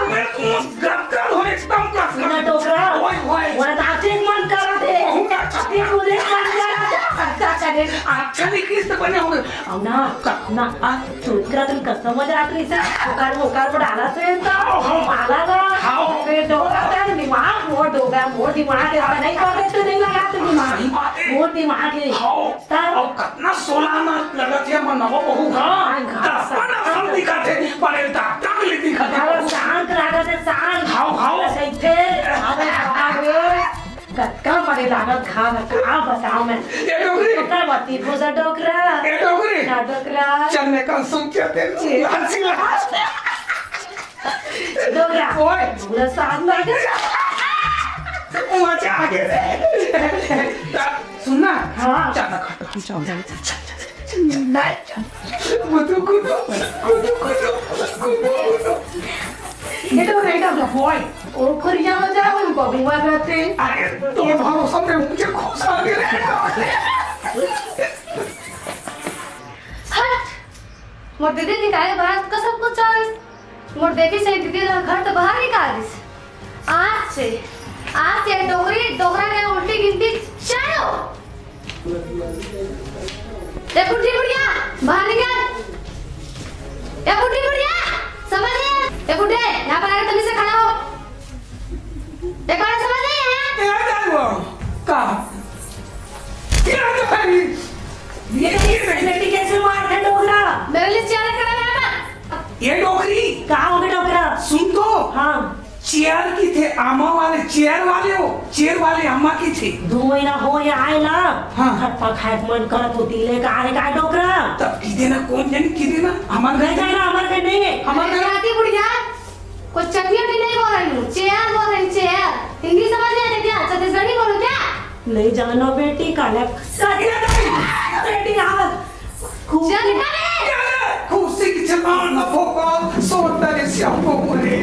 मैं तो गदगद हो एकदम कसम। ना डोकरा। ओए, ओए। मोला तो आते मन करत हे। कहूँ ना। अभी मुझे मन करत हे। अच्छा, अच्छा, देख। अच्छा, नहीं, किस्त बने होंगे। अब ना, ना, आज चोकरा तुम कसम हो जात रही से। ओकर, ओकर पर डाला से तो। ओहो। माला ना। हाँ। फिर डोकरा का दिमाग, मोर डोकरा, मोर दिमाग है। नहीं करते तो नहीं लगा तू दिमाग। अरे। मोर दिमाग है। हाँ। तब अउ कतना सोला ना लगत हे, हमर नवा बहू ह। हाँ, हाँ। दर्पण असन दिखत हे, पर ए डॉक्टर ले दिखत हे। अरे, शांत लागत हे, शांत। हाव, हाव। बस अइसे। अरे, बाप रे। कतका बड़े लागत घाव हे, का बताओ मैं। ए डोकरी। डोकरा मती, भूसा डोकरा। ए डोकरी। ना डोकरा। चल, मैं कल सुन के दे। जी। हंसी लगा। डोकरा। ओए। पूरा साथ में आ गया। मजा आ गया रे। सुन ना। हाँ। चल ना, खट, हम चल, चल, चल, चल, चल, चल, नहीं, चल। कुदू, कुदू, कुदू, कुदू, कुदू, कुदू। ये तो नहीं था, ओए। ओ, खुरिया में जा, उनको भी मर रहे थे। अरे, तो भरोसा में मुझे खुश आ गया। हट! मोर दीदी निकाले बाहर का सब कुछ चाहे। मोर देखे से दीदी ला घर तो बाहर निकाल दिस। आज से, आज से डोकरी, डोकरा के उल्टी गिनती चालू। ए बुढ़ी बुढ़िया, बाहर निकल। ए बुढ़ी बुढ़िया, समझ नहीं आया? ए बुढ़े, यहाँ पर आके तमीज से खड़ा हो। एक बार समझ नहीं आया? ए, आ जाओ। का? क्या कर रही? ये, ये बेटी कैसे मार है डोकरा? मेरे लिए चेयर खड़ा है ना। ये डोकरी। का हो गया डोकरा? सुन तो। हाँ। चेयर की थे, आमा वाले, चेयर वाले हो, चेयर वाले अम्मा की थे। दो महीना हो या आए ला। हाँ। खट्टा खाए के मन करत होती, ले का रे का डोकरा? तब की देना, कौन जन की देना? हमारे घर नहीं जाना, हमारे घर नहीं है। हमारे घर आती बुढ़िया। कोई चटनी वटनी नहीं बोल रही हूँ, चेयर बोल रही हूँ, चेयर। हिंदी समझ नहीं आती क्या? छत्तीसगढ़ी बोलो क्या? नहीं जानो बेटी, काले सत्य नहीं। बेटी, हाँ। खूब चल निकाले। खुशी की जबान न फोका, सोता रे श्याम को बोले।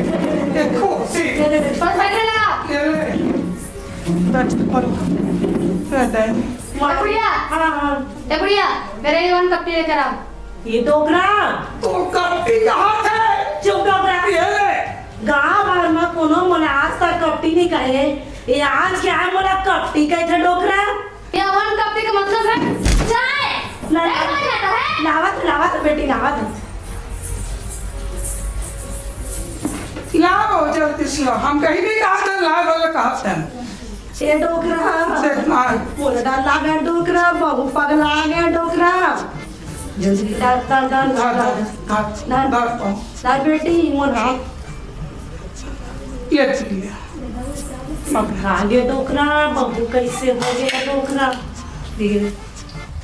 ये खुशी। बस बैठने लगा। ये ले। बैठ, पढ़ो। बैठ। ए बुढ़िया। हाँ, हाँ। ए बुढ़िया, मेरे लिए वन कप टी लेकर आओ। ये डोकरा। तो कप टी कहाँ थे? चुप डोकरा। ये ले। गांव भर में कोनो मोला आज तक कपटी नहीं कहे, ये आज क्या है मोला कपटी कहे थे डोकरा? ये वन कप के मतलब है चाय। ना, चाय ना, बन जाता है। लावत, लावत बेटी, लावत। लाओ जल्दी से लाओ। हम कहीं नहीं कहा था, लाओ वाला कहा था। ए डोकरा। से, हाँ। मोर डर लागे डोकरा, बहू पगला गे डोकरा। जल्दी डाल, डाल, डाल, हाँ, डाल। हाँ, हाँ, डाल। डाल, पाओ। डाल बेटी, मोर हाथ। ये चलिए। पगला गे डोकरा, बहू कैसे हो गया डोकरा। ये।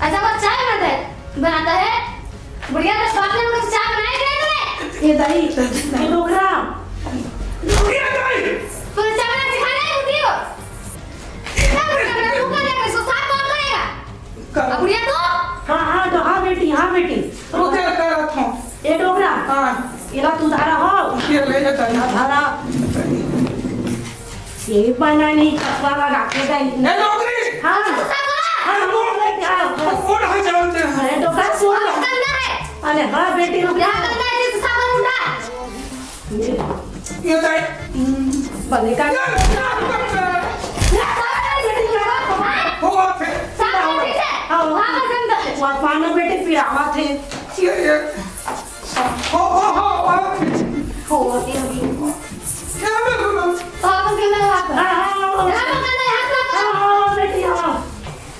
अच्छा, वो चाय बनाता है, बनाता है। बुढ़िया तो स्वाद में कुछ चाय बनाए थे तूने? ये दाई, ये डोकरा। बुढ़िया दाई। तूने चाय बनाना सिखाया नहीं बुढ़ी को? क्या बुढ़िया बना, तू कर ले, इसको साफ कौन करेगा? कर। अब बुढ़िया तू? हाँ, हाँ, तो हाँ बेटी, हाँ बेटी। वो क्या कर रहा था? ये डोकरा। हाँ। ये ला तू धारा हो। ये ले, ये दाई। हाँ, धारा। ये बना नहीं, चश्मा लगा के गई। ए, डोकरी! हाँ। हाँ, हाँ, हाँ, हाँ। उठ, उठ, हाँ, जानते हैं। अरे, डोकरा, सुन। गंदा है। अरे, हाँ, बेटी, रुक जा। यहाँ गंदा है, जिससे साबुन उठा। ये, ये दाई। बने का? ये, ये, ये, ये। ये साबुन है, बेटी, ये साबुन है। वो बात है। साबुन है, ठीक है? हाँ, हाँ। वहाँ पर गंदा है। वो पाना, बेटी, पिरावा थे। ये, ये। हो, हो, हो, हो। हो, ये भी। क्या बोलूँ? पापा के मैं हाथ। हाँ, हाँ, हाँ। यहाँ पर करना है, हाथ मत हाँ, हाँ, बेटी, हाँ।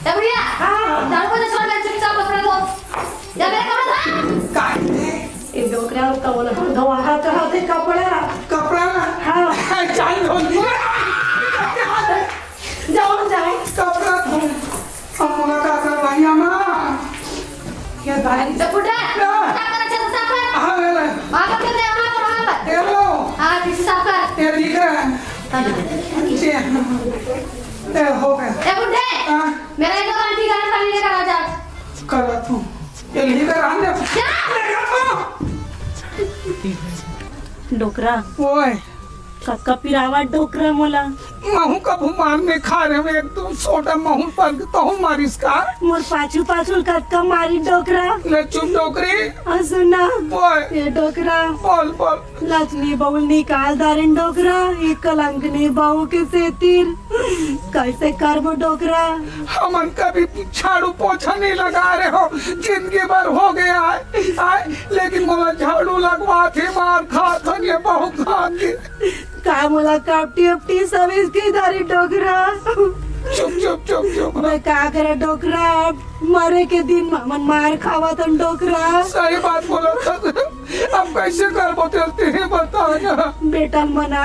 ए बुढ़िया, हाँ। झाड़ू पोछा छोड़ के चुपचाप कपड़ा धो। जा मेरे कपड़ा धो। काहे? ये डोकरा का बोला, धोआ हाथ, हाथ है कपड़ा। कपड़ा? हाँ। चाल धो लिया। जाओ, जाओ। कपड़ा धो। अब मुलाकात है भैया माँ। ये भाई। ए बुड्ढा, हाँ। साफ कर, अच्छा से साफ कर। हाँ, ले ले। वहाँ पर कर दे, वहाँ पर, वहाँ पर। ये लो। हाँ, ठीक से साफ कर। ये दिख रहा है। हाँ। ये, ये हो गया। ए बुड्ढे, हाँ। मेरा एक बाल्टी गर्म पानी लेकर आ जा। कर रहा हूँ। ये लेकर आ जा। जा। लेकर आ। डोकरा। ओए। कतका पिरावा डोकरा मोला। महू कभू मार नइ खाय रेहेंव, एकदम छोटा महू पल तहूँ मारिस का? मोर पाछू पाछू कतका मारी डोकरा। ले चुप डोकरी। अउ सुन ना। बोल। ए डोकरा। बोल, बोल। लक्ष्मी बहू ल निकाल डारेन डोकरा, ए कलंकनी बहू के सेतिर। कइसे करबो डोकरा? हमन कभी झाड़ू पोछा नइ लगाय रेहेंव, जिंदगी भर हो गया है, आय, लेकिन मोला झाड़ू लगवाथे, मार खाथन ये बहू खाथे। का मोला कपटी उपटी सब इसके दारी डोकरा? चुप, चुप, चुप, चुप। मैं का करा डोकरा? अब मरे के दिन म हमन मार खावत हन डोकरा। सही बात बोलत हस। अब कइसे करबो तेल, तेही बता ना। बेटा ल मना।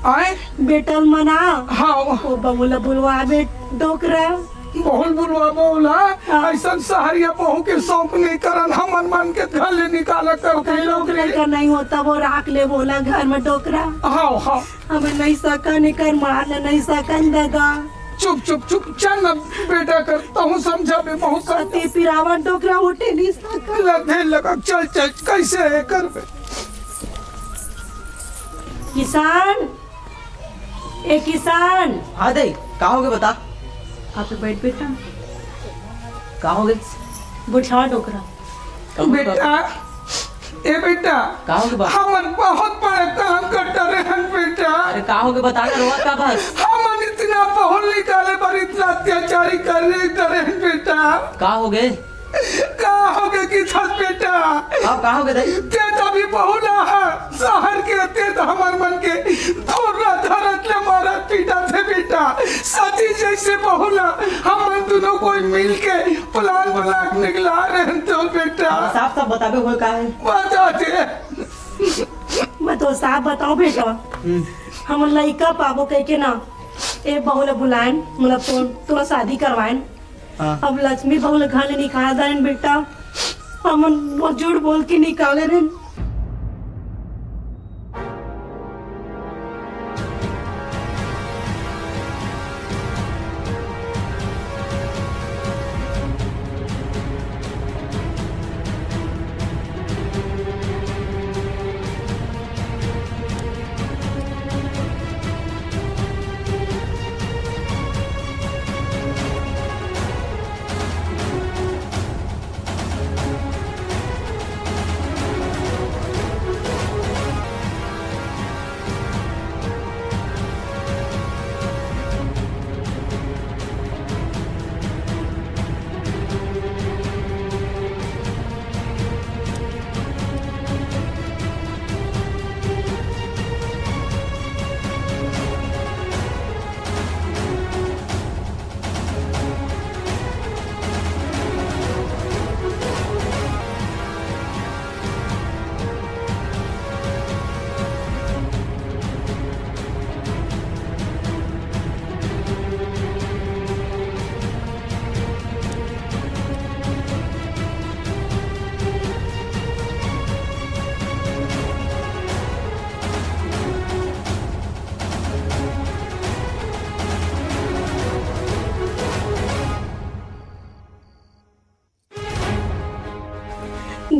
आय? बेटा ल मना। हाँ। ओ बहू ला बुलवा बे डोकरा। बहू ल बुलवाबो ओला, हाँ। अइसन सहरिया बहू के शौक नइ करन, हमन मन के घर ले निकाला कर ओकर दे। लोग लइका नइ होता, वो राख ले बोला घर में डोकरा। हाँ, हाँ। हमन नइ सकन, एकर मार ले नइ सकन दादा। चुप, चुप, चुप, चल ना बेटा कर, तहूँ समझा बे बहू समझा। अति पिरावा डोकरा उठे नइ सकन। लगे लगा, चल, चल, कइसे हे करबे? किसान, ए किसान। हाँ दाई, का होगे बता? आप बैठ बेटा। का होगे? बुझा डोकरा। का होगे? बेटा, ए बेटा, का होगे बा? हमन बहुत बड़ा काम कर डरे हन बेटा। अरे का होगे बता ना, रोवत का बस? हमन इतना बहू ल निकाले बर इतना अत्याचारी कर डरे हन बेटा। का होगे? का होगे किसान बेटा? अब का होगे दाई? ते तभी बहू ला हा, सहर के ते त हमर मन के धोरा धरत ले मारत पीटत हे बेटा। सती जइसे बहू ला हमन दुनों कोई मिल के plan बना के निकला रहे तो बेटा। साफ साफ बताबे होय का हे? बता दे। मैं तो साफ बताऊं बेटा, हम्म। हमन लइका पाबो कहिके ना, ए बहू ला बुलाएन, मतलब तो, तोला शादी करवाएन। हाँ। अब लक्ष्मी बहू ला घर ले निकाल डारेन बेटा, हमन वो झूठ बोल के निकाले रहेन।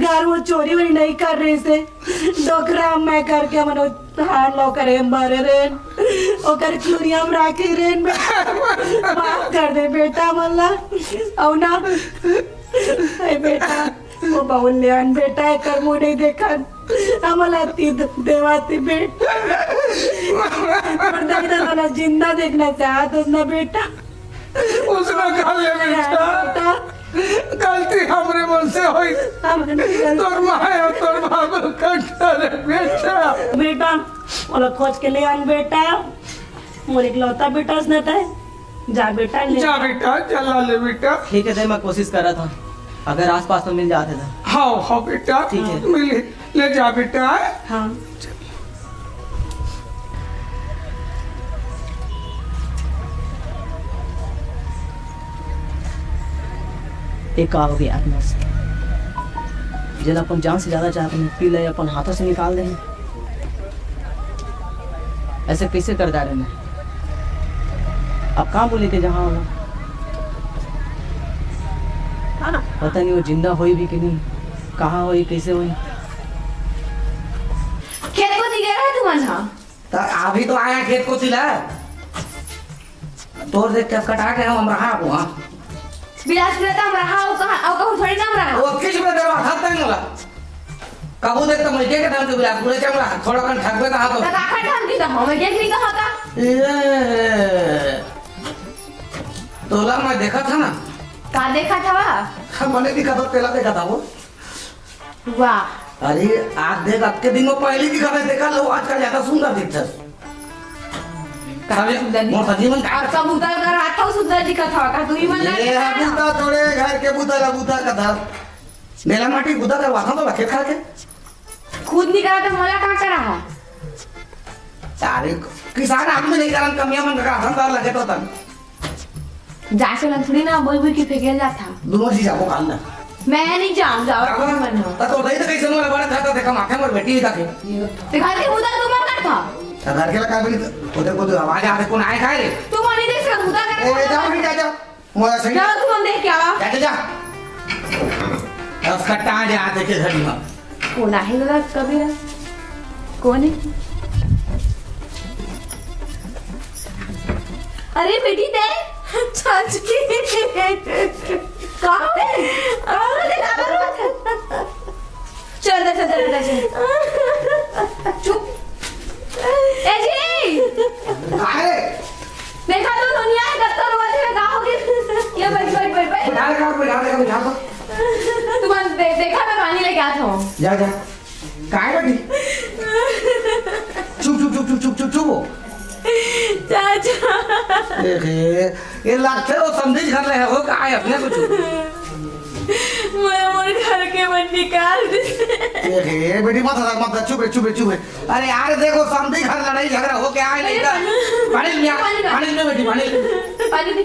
अउ वो चोरी वोरी नइ करे रहिस हे, डोकरा मैं करके हमन हार लो करे मारे रेन, ओकर चूरिया में राखे रेन। माफ कर दे बेटा मोला। अउ ना, ए बेटा, वो बाबू ले आन बेटा, एकर मुंह नइ देखन। हमला ती देवाती बेटा। पर दाई दादा ना जिंदा देखना चाहत हस ना बेटा। उसने कहा ले बेटा, बेटा। गलती हमरे मन से होइस। हमरे मन से। तोर माँ अउ तोर बाबू कंटा रे बेटा। बेटा, ओला खोज के ले आन बेटा। मोर इकलौता बेटा हस ना तैं। जा बेटा, ले जा बेटा, चला ले बेटा। ठीक हे, दे मैं कोशिश करत हंव, अगर आसपास में मिल जात हे तो। हाँ, हाँ बेटा, ठीक हे। मिल, ले जा बेटा। हाँ। ये का हो गया आत्मा से? जेला अपन जान से ज्यादा चाहत हन, पी ले अपन हाथों से निकाल दे। ऐसे कैसे कर डारे मैं? अब कहाँ बोले के जहाँ होगा? पता नहीं वो जिंदा होई भी कि नहीं, कहाँ होई, कैसे होई। खेत कोती गे रहे तुमन हा? त अभी तो आया खेत कोती ला। तोर देख के कटा के हम रहा हुआ। बिलासपुर त हम रहा, अउ कहाँ, अउ कहूँ थोड़ी ना हम रहा। वो किस में दरवा था तंग ला। कबू देख तो मैं के के धाम के बिलासपुर चमड़ा, थोड़ा कन ठगबे कहा तो। त काखर धाम की तो हम के नहीं कहा का? ए, तोला मैं देखा था ना। का देखा था वा? हाँ, मने दिखा था, तेला देखा था वो। वाह। अरे, आज देख, आज के दिन में पहली दिखा था, देखा लो, आजकल ज्यादा सुंदर दिखता है। का अरे, सुंदर दिखा? मोर सजीवन का और सब उतर कर हाथ सुंदर दिखा था, का तू ही मन ये लगा? बुता थोड़े घर के बुता ला बुता का था। मेला माटी बुता करवाथंव तो खेत खार के। खुद नहीं करा तो मोला कहाँ करा हो? सारे किसान आदमी नहीं करन, कमिया मन का धंधा लगे तो तन। जा से ना थोड़ी ना बोल बोल के फेंकेल जात हा। दोनों जी जाबो काल ना। मैं नहीं जाऊँ, जाओ काबर? तुम मन हो। त तो दई त कैसे मोला बड़ा था, त देखा माथे मोर बेटी ही था के। ते घर के बुता तू मन करत हा। त घर के ला का बोली, ओदे को तो आवाज आते, कौन आए खाए रे? तू मन नहीं देख सकत बुता करत ए, हा। जा बेटी, जा, जा। मोला सही। जाओ तुम देख के आवा। जा, जा, जा। अब खट्टा जा आते के घर में। कौन आहे ला कबीरा? कौन है? अरे बेटी, ते चाची। का? अरे, चल, चल, चल, चल, चल। चुप। ए जी। अरे। देखा तो दुनिया है, कब तो रोज है, का हो गया? ये बैठ, बैठ, बैठ, बैठ। बिठा ले, बिठा ले, बिठा ले। तुम दे-, देखा, मैं पानी लेके आता हूँ। जा, जा। काय बेटी? चुप, चुप, चुप। चाचा। ए हे, ये लगथे वो समधी घर ले हो, काय अपने कुछ? मैं मोर घर के मन निकाल दे। ए हे, बेटी मत हदर, मत हदर, चुप रे, चुप रे, चुप रे। अरे यार, देखो, समधी घर लड़ाई झगड़ा हो के आए नहीं का? पानी ले, पानी ले। पानी ले बेटी, पानी ले। पानी दे।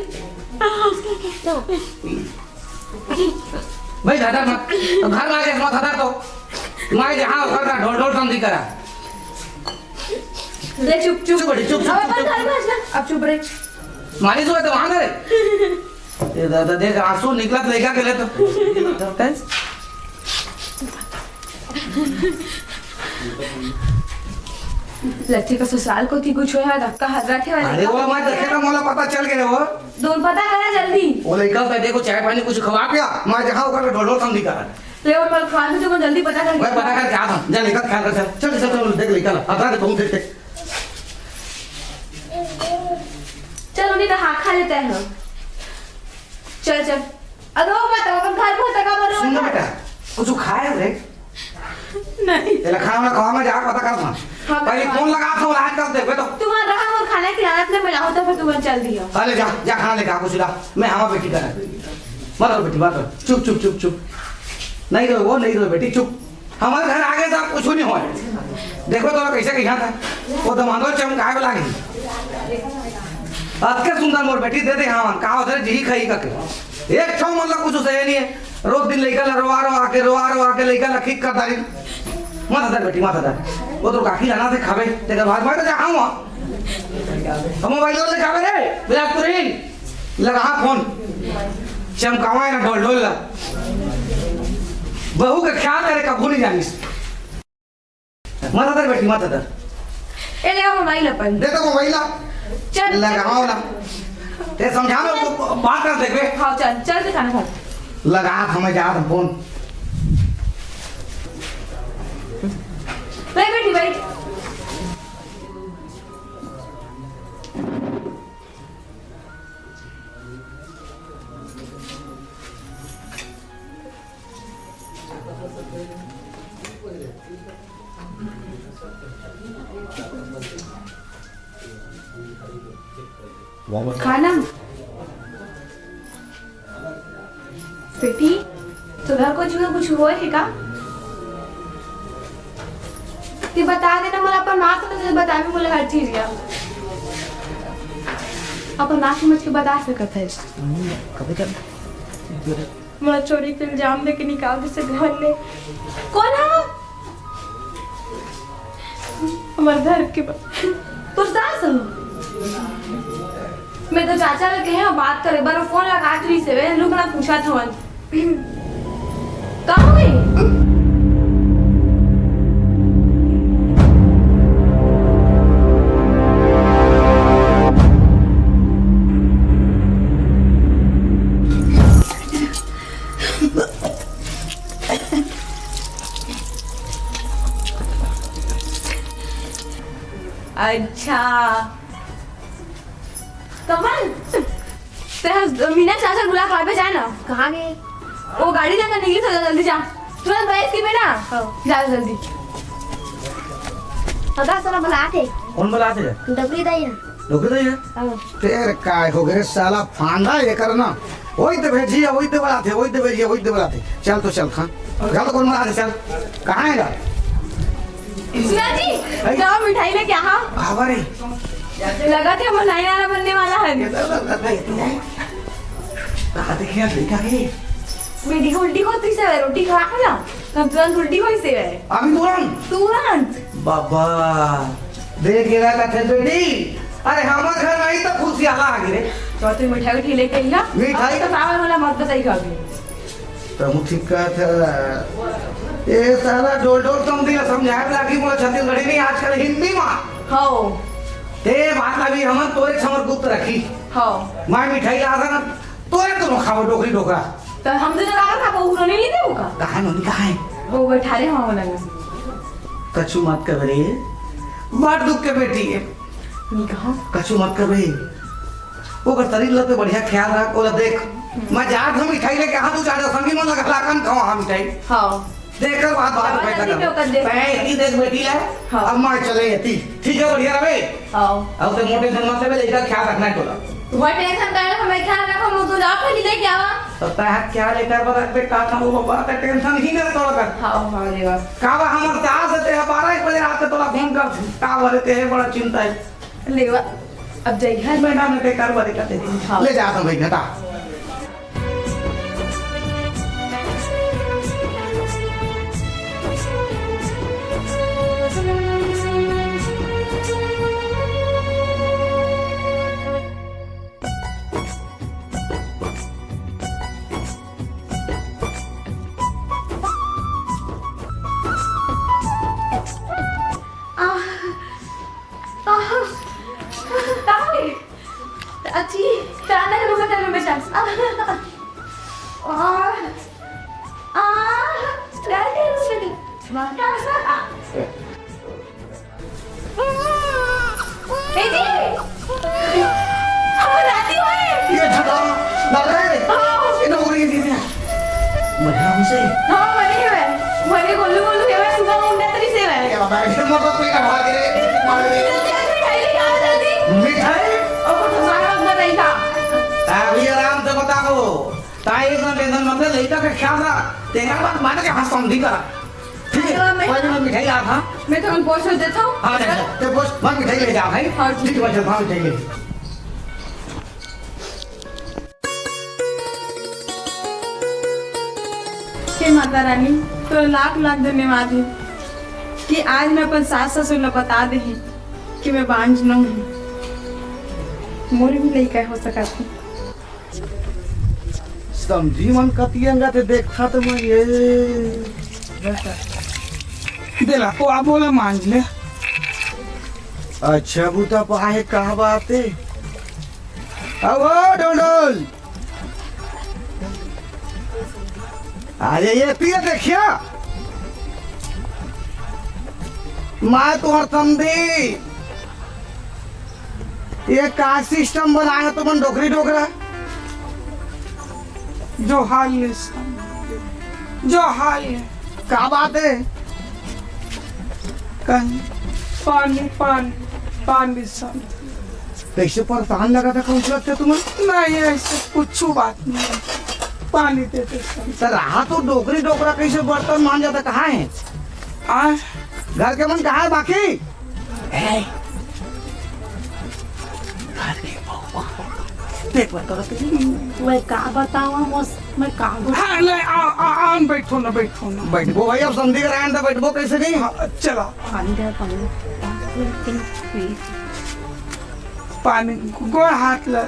भाई, दादा मत, घर में आके मत हदर तो। मैं जहाँ घर का ढोल ढोल समधी करा। ले चुप, चुप। चुप बेटी, चुप, चुप, अब चुप, अपन चुप। घर में जा। अब चुप रे। मालिश हुआ तो वहाँ करे। ये दादा देख, आंसू निकलत लइका के ले तो। लट्ठी का ससुराल कोती कुछ होया, धक्का हर्रा थे वाले। अरे वो मैं देखे ना, मोला पता चल गया वो। दोन पता करा जल्दी। वो लइका का देखो, चाय पानी कुछ खवा पिया, मैं जहाँ ओकर ढोल ढोल समधी करा। ले और मल खवा दे, तो मैं जल्दी पता करके मैं पता करके आता हूँ। जा लइका ख्याल रख, चल। चल, चल, चल, देख लइका ला। आता दे, तुम देख, देख। चल, उन्हीं का हाथ खा लेते हैं हम। चल, चल। अरे, वो मत, अपन घर पर तक बोलो। सुन ना बेटा, कुछ खाए रे? नहीं। तेला खाना वाना खवा, मैं जाके पता करता हूँ। हाँ, पहले मैं फोन लगा, फोन लगा कर दे, बेटा। तुम्हारा रहा वो खाना खिलाना, इतने मिला होता, फिर तुम्हें चल दिया। अरे जा, जा खाना लेके आ, कुछ ला। मैं हवा बेटी का। मत रो बेटी, मत रो। चुप, चुप, चुप, चुप। नहीं रो वो, नहीं रो बेटी, चुप। हमारे घर आगे तो कुछ नहीं होय। देखो तो कैसे कहा था। वो दमांदो चमकाए वाला नहीं। अतके सुंदर मोर बेटी दे दे, हाँ, का होते जी खाई का के। एक ठो मतलब कुछ सही नहीं है। रोज दिन लइका ला रोवा रोवा के, रोवा रोवा के लइका ला ठीक कर डारी। मत हदर बेटी, मत हदर। वो तो काकी लाना थे खावे, तेकर बाद मैं तो जा, हाँ, हाँ। हम मोबाइल ले खावे रे, बिलासपुरी। लगा हाँ फोन। चमकावा है ना ढोल ढोल ला। बहू के ख्याल करे कभू नहीं जानिस। मत अदर बेटी, मत अदर। ए, ले मोबाइल अपन। दे तो मोबाइल ला। चल। लगाओ ना। ते समझा ना, वो बात कर देखबे। हाँ, चल, चल के खाना खा। लगा, हमें जा फोन। ले बेटी, बैठ। खाना। बेटी, तोला कुछ ना कुछ होय हे का? ते बता देना, मोला अपन माँ से तो बताबे, मोला हर चीज या अपन माँ समझ के बता सकत है। कभी कभी मोला चोरी के इल्जाम देके निकाल दिस घर ले। कोन हा? हमर घर के बा-, तोर सास हो? मैं तो चाचा ल कहे हंव बात करे बर, फोन लगात रहिस हे, रुक ना पूछत हवन। का होय? अच्छा। कमल, ते ह मीना चाचा बुला के लाबे, जा ना। कहाँ गे? वो गाड़ी लेकर निकली, तो जल्दी जा। तुरंत बैठ के बेटा। हाँ। जा जल्दी। पता सुना बुलात हे। कोन बुलात हे? डोकरी दाई ना। डोकरी दाई ना? हाँ। तेरे काय हो गे रे साला, फांदा ये करना। वही तो भेजी है, वही तो बुलात हे, वही तो भेजी है, वही तो बुलात हे। चल तो चल, हाँ। चल तो कोन बुलात हे, चल। कहाँ हे गा? सुना जी, अरे। जाओ मिठाई लेके आ। हाँ, रे। लगथे हमर नया नया बनने वाला है। कहाँ देखे यार, देखा है? बेटी को उल्टी होत रहिसे, रोटी खा के ना, तब तुरंत उल्टी होइसे। अभी तुरंत? तुरंत। बाबा, देख के ना कथे बेटी, अरे हमर घर में ही तो खुशियाला आ गे रे। तो तू मिठाई उठाई लेके अइहा। मिठाई? अब तो सावन वाला मत बताई कभी। तहूँ ठीक कहत हे। ए साला डोल डोल समधी ला समझाए ला कि मोला छत्तीसगढ़ी नहीं, आजकल हिंदी मा। हव। ते बात अभी हमन तोरे समर गुप्त रखी। हव। मैं मिठाई ला था ना, तोरे तो खाबो डोकरी डोकरा। तो हम तो जगह खाबो, उन्होंने नहीं देबो का? कहाँ नोनी, कहाँ हे? वो बैठा रहे वहाँ वाला में। कछु मत कर रे, बड़ दुख के बेटी हे। नहीं कहा। कछु मत कर बे। ओकर शरीर ल तो बढ़िया ख्याल रख, ओला देख। हम्म। मैं जात हूँ मिठाई लेके, हाँ, तू जा, संगी मन लगा लाकन खाओ, हाँ, मिठाई। हाँ। देख कर बात, बात हाँ, पैसा जल्दी कर। पे ओकर देख। मैं इतनी देख बेटी ले, हाँ। अब मैं चले इतनी। ठीक है, बढ़िया रहे। हाँ। अब तो मोटे धन मत ले, लेकर ख्याल रखना है तोला। वह टेंशन कर, मैं ख्याल रखो, मैं तू जा, फिर लेके आवा। तो तै ख्याल लेकर बता दे, का था वो बात है, टेंशन ही नहीं तोला कर। हाँ, हाँ, लेवा। का बा हमर सास ते बारह एक बजे रात के तोला फोन कर, का बोले ते बड़ा चिंता है। लेवा, अब जइहा। मैं ना, मैं बेकार बात करते थे। हाँ। ले जा तो भाई, घटा। आह, ताई, अजी, ताना के रुका, ताना में बचा। आह, आह, आह, ताना के रुका। ए जी, हमर दादी होए। ये धक्का, दादा रे। हाँ। ये तो हो रही है, दीदी। मजा हमसे। हाँ, मने हवय। मने गोलू गोलू हवय, सुबह मुंडा तरी से हवय। ये बाबा, ये मत कोई का भाग रे। जल्दी, जल्दी, मिठाई लेके आओ, जल्दी। मिठाई? अब तो सारा वक्त बताई था। अभी आराम से बता दो। ताई एकदम टेंशन मत ले, लइका के ख्याल रख। तेरा बात मान के हाँ समझी करा। ठीक है, हाँ, मैं पहले मैं मिठाई ला था। मैं तो उन पोस्ट देता हूँ। हाँ, नहीं, नहीं, ते पोस्ट, मैं मिठाई ले जा भाई। हाँ, ठीक। ठीक है, मैं चलता हूँ मिठाई ले। हे माता रानी, तोर लाख लाख धन्यवाद हे कि आज मैं अपन सास ससुर ला बता दे हे कि मैं बांझ नोहूं। मोर भी लइका हो सकत हे। समधी मन कति अंगत हे, देखथा त मैं ये। दे ला, तो आप बोला मांज ले। अच्छा, बूता पाहे, का बात हे? अब ओ डोल डोल। अरे ये पिया देखिया। मैं तुहर समधी। ये का सिस्टम बनाए हो तुमन डोकरी डोकरा? जो हाल ले समधी, जो हाल ले। का बात हे? कहीं पानी, पानी, पानी समधी। कइसे परेशान लगत हे, कौन लगत हे तुमन? नहीं, ऐसे कुछ बात नहीं हे। पानी दे दे समधी। त रहा तो डोकरी डोकरा कइसे बर्तन मांजत हे, कहाँ हे? आ? घर के मन कहाँ हे बाकी? ए, घर के बउआ। देख, बता तो। मैं का बतावं, मोस-, मैं का बोल- हाँ, ले, आ, आ, आ, बैठो ना, बैठो ना। बैठबो भाई, अब समधी के रहन दे, बैठबो कइसे नहीं? हाँ, चला। पानी दे, पानी। पानी, गोड़ हाथ ला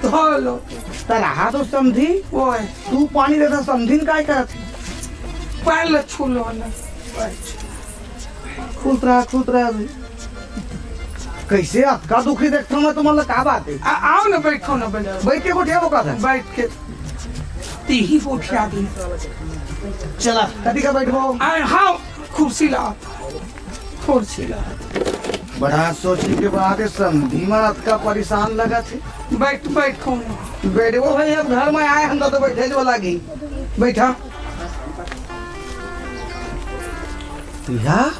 धो लो। त रहा तो समधी। ओए। तू पानी देथा, समधी न काय करत? पैर ला छू लो ना। खुश रहा, खुश रहा भाई। कइसे अतका दुखी देखथों मैं तुमन ला, का बात हे? आ, आओ ना, बैठो ना, बैठो। बैठ के गोठियाबो का था? बैठ के। तीही गोठिया दी। चला, कति का बैठबो? आ, हाँ, कुर्सी ला। कुर्सी ला। बड़ा सोचे के बाद ये समधी मन अतका परेशान लगत हे। बैठ, बैठ, कौन? बैठबो भाई, अब घर में आए हन त तो बैठे जो लागी। बैठा। या?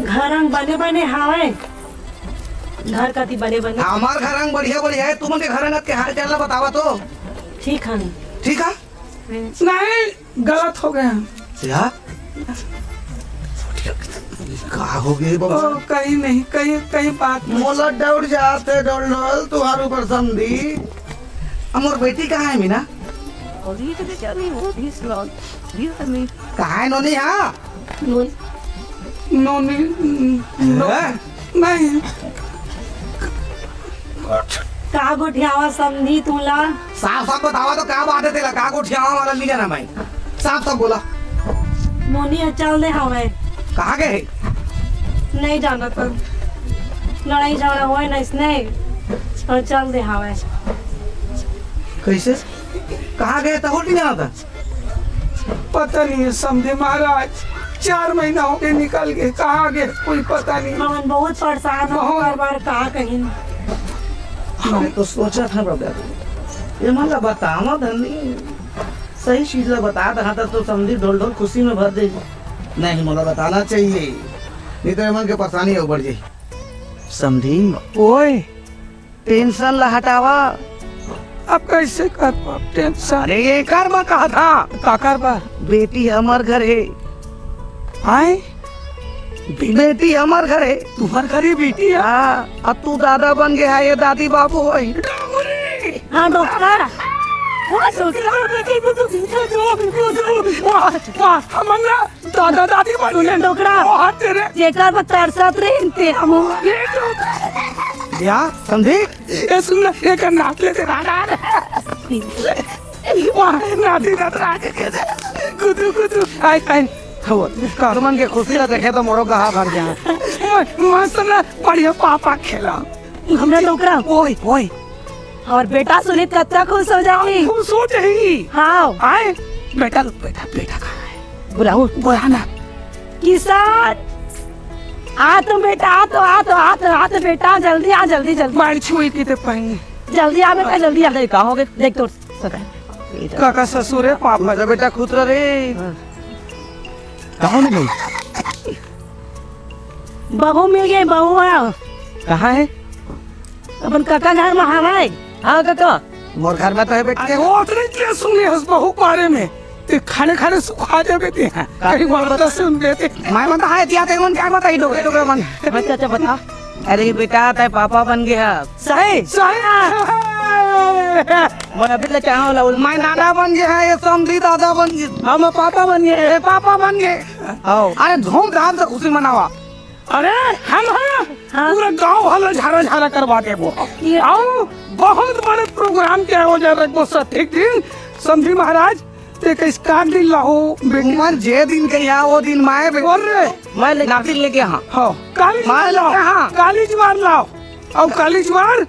घर अंग बने बने हावय। घर कति बने बने। हमार घर अंग बढ़िया बढ़िया हे, तुमन के घर अंग के हाल चाल ला बतावा तो। ठीक हे। ठीक हे? नहीं, गलत हो गए हम। या? का हो गए बाबा? ओ, कहीं नहीं, कहीं, कहीं बात नहीं। मोला doubt जात हे, डोल डोल, तुहार ऊपर समधी। अब मोर बेटी कहाँ हे, मीना? कहाँ हे नोनी, हाँ? नोनी, नो-, हैं? नहीं। का गोठियावा समधी तुला? साफ साफ बतावा तो का बात हे तेला, का गोठियावा वाला मिले ना भाई? साफ साफ बोला। नोनी ह चल दे हवय। कहाँ गए हे? नहीं जाना तो। लड़ाई झगड़ा होए ना इसने, और चल दे हवय। कइसे? कहाँ गए तहु नहीं जाना था? पता नहीं हे समधी महाराज, चार महीना हो गए निकल गए, कहाँ गए कोई पता नहीं। हमन बहुत परेशान हो बहुत। बार बार कहा कहीं। मैं तो सोचा था बाबा, ये मन ला बतावा धनी, सही चीज ला बता दहा था तो समधी ढोल ढोल खुशी में भर दे। नहीं, मोला बताना चाहिए, नहीं तो ये मन के परेशानी और बढ़ जाए। समधी। ओए। Tension ला हटावा। अब कइसे कर पाब tension? अरे, ये कर बर कहा था। काकर बर? बेटी हमर घर हे। आय? बे-, बेटी हमर घर हे। तुम्हर घर ही बेटी हे? हाँ, अब तू दादा बन गया है, ये दादी बाबू होही। डोकरी! हाँ, डोकरा। वाह, वाह, हमन ना दादा दादी बनू ने। डोकरा। ओ, हाथ तेरे। जेकर बर तरसत रहिन ते हम। या, समधी? ए, सुन ना, एकर नाक ले दे, राडा। वाह, नाती नात राडा के दे। कुदू, कुदू। आय, आय। हो, तुमन के खुशी ला देखे तो मोरो गहा भर जाए। मस्त ना, बढ़िया पापा खेला। हमरा डोकरा। ओए, ओए। और बेटा सुनित कतका खुश हो जाही। खुश हो जाही। हाँ। आय, बेटा, बेटा, बेटा कहाँ हे? बुलाओ। बुला ना। किशन, आ तो बेटा, आ तो, आ तो, आ तो, आ तो बेटा, जल्दी आ, जल्दी, जल्दी। मार छुई की ते पाएंगे। जल्दी आ बेटा, जल्दी आ। अरे, का हो गए? देख तो सका। काका ससुर हे, पापा। मजा बेटा खुश रह रे। हाँ। कहाँ मिल गई? बहू मिल गई, बहू। कहाँ हे? अपन काका घर में हवय। हाँ काका। मोर घर में तो हे बेटा। अरे, वो तो नहीं किया सुन लिया उस बहू के बारे में। ते खाने खाने सुखा जाबे ते। कहीं बोलता सुन लेते। मैं मन तो हाय दिया ते मन क्या बताई डोकरे डोकरे मन। अच्छा, अच्छा, बता। अरे बेटा, तय पापा बन गया। सही? सही। मैं अभी ले चाहूँ ला, मैं दादा बन गया, ये समधी दादा बन गया। हम पापा बन गए। ए, पापा बन गए। आओ। अरे धूमधाम से खुशी मनावा। अरे हम हाँ, हाँ। पूरा गांव वाला झारा झारा करवा देबो। ये अउ बहुत बड़े प्रोग्राम के आयोजन रखबो सठिक दिन। समधी महाराज, ते कइस का दिन लाहू बेटी? उमर जे दिन के या वो दिन माए बे। अरे मैं ले- नाती लेके हाँ। हाँ, काली मैं जुआर लाओ। लेके हाँ। काली जुआर लाओ। अउ काली जुआर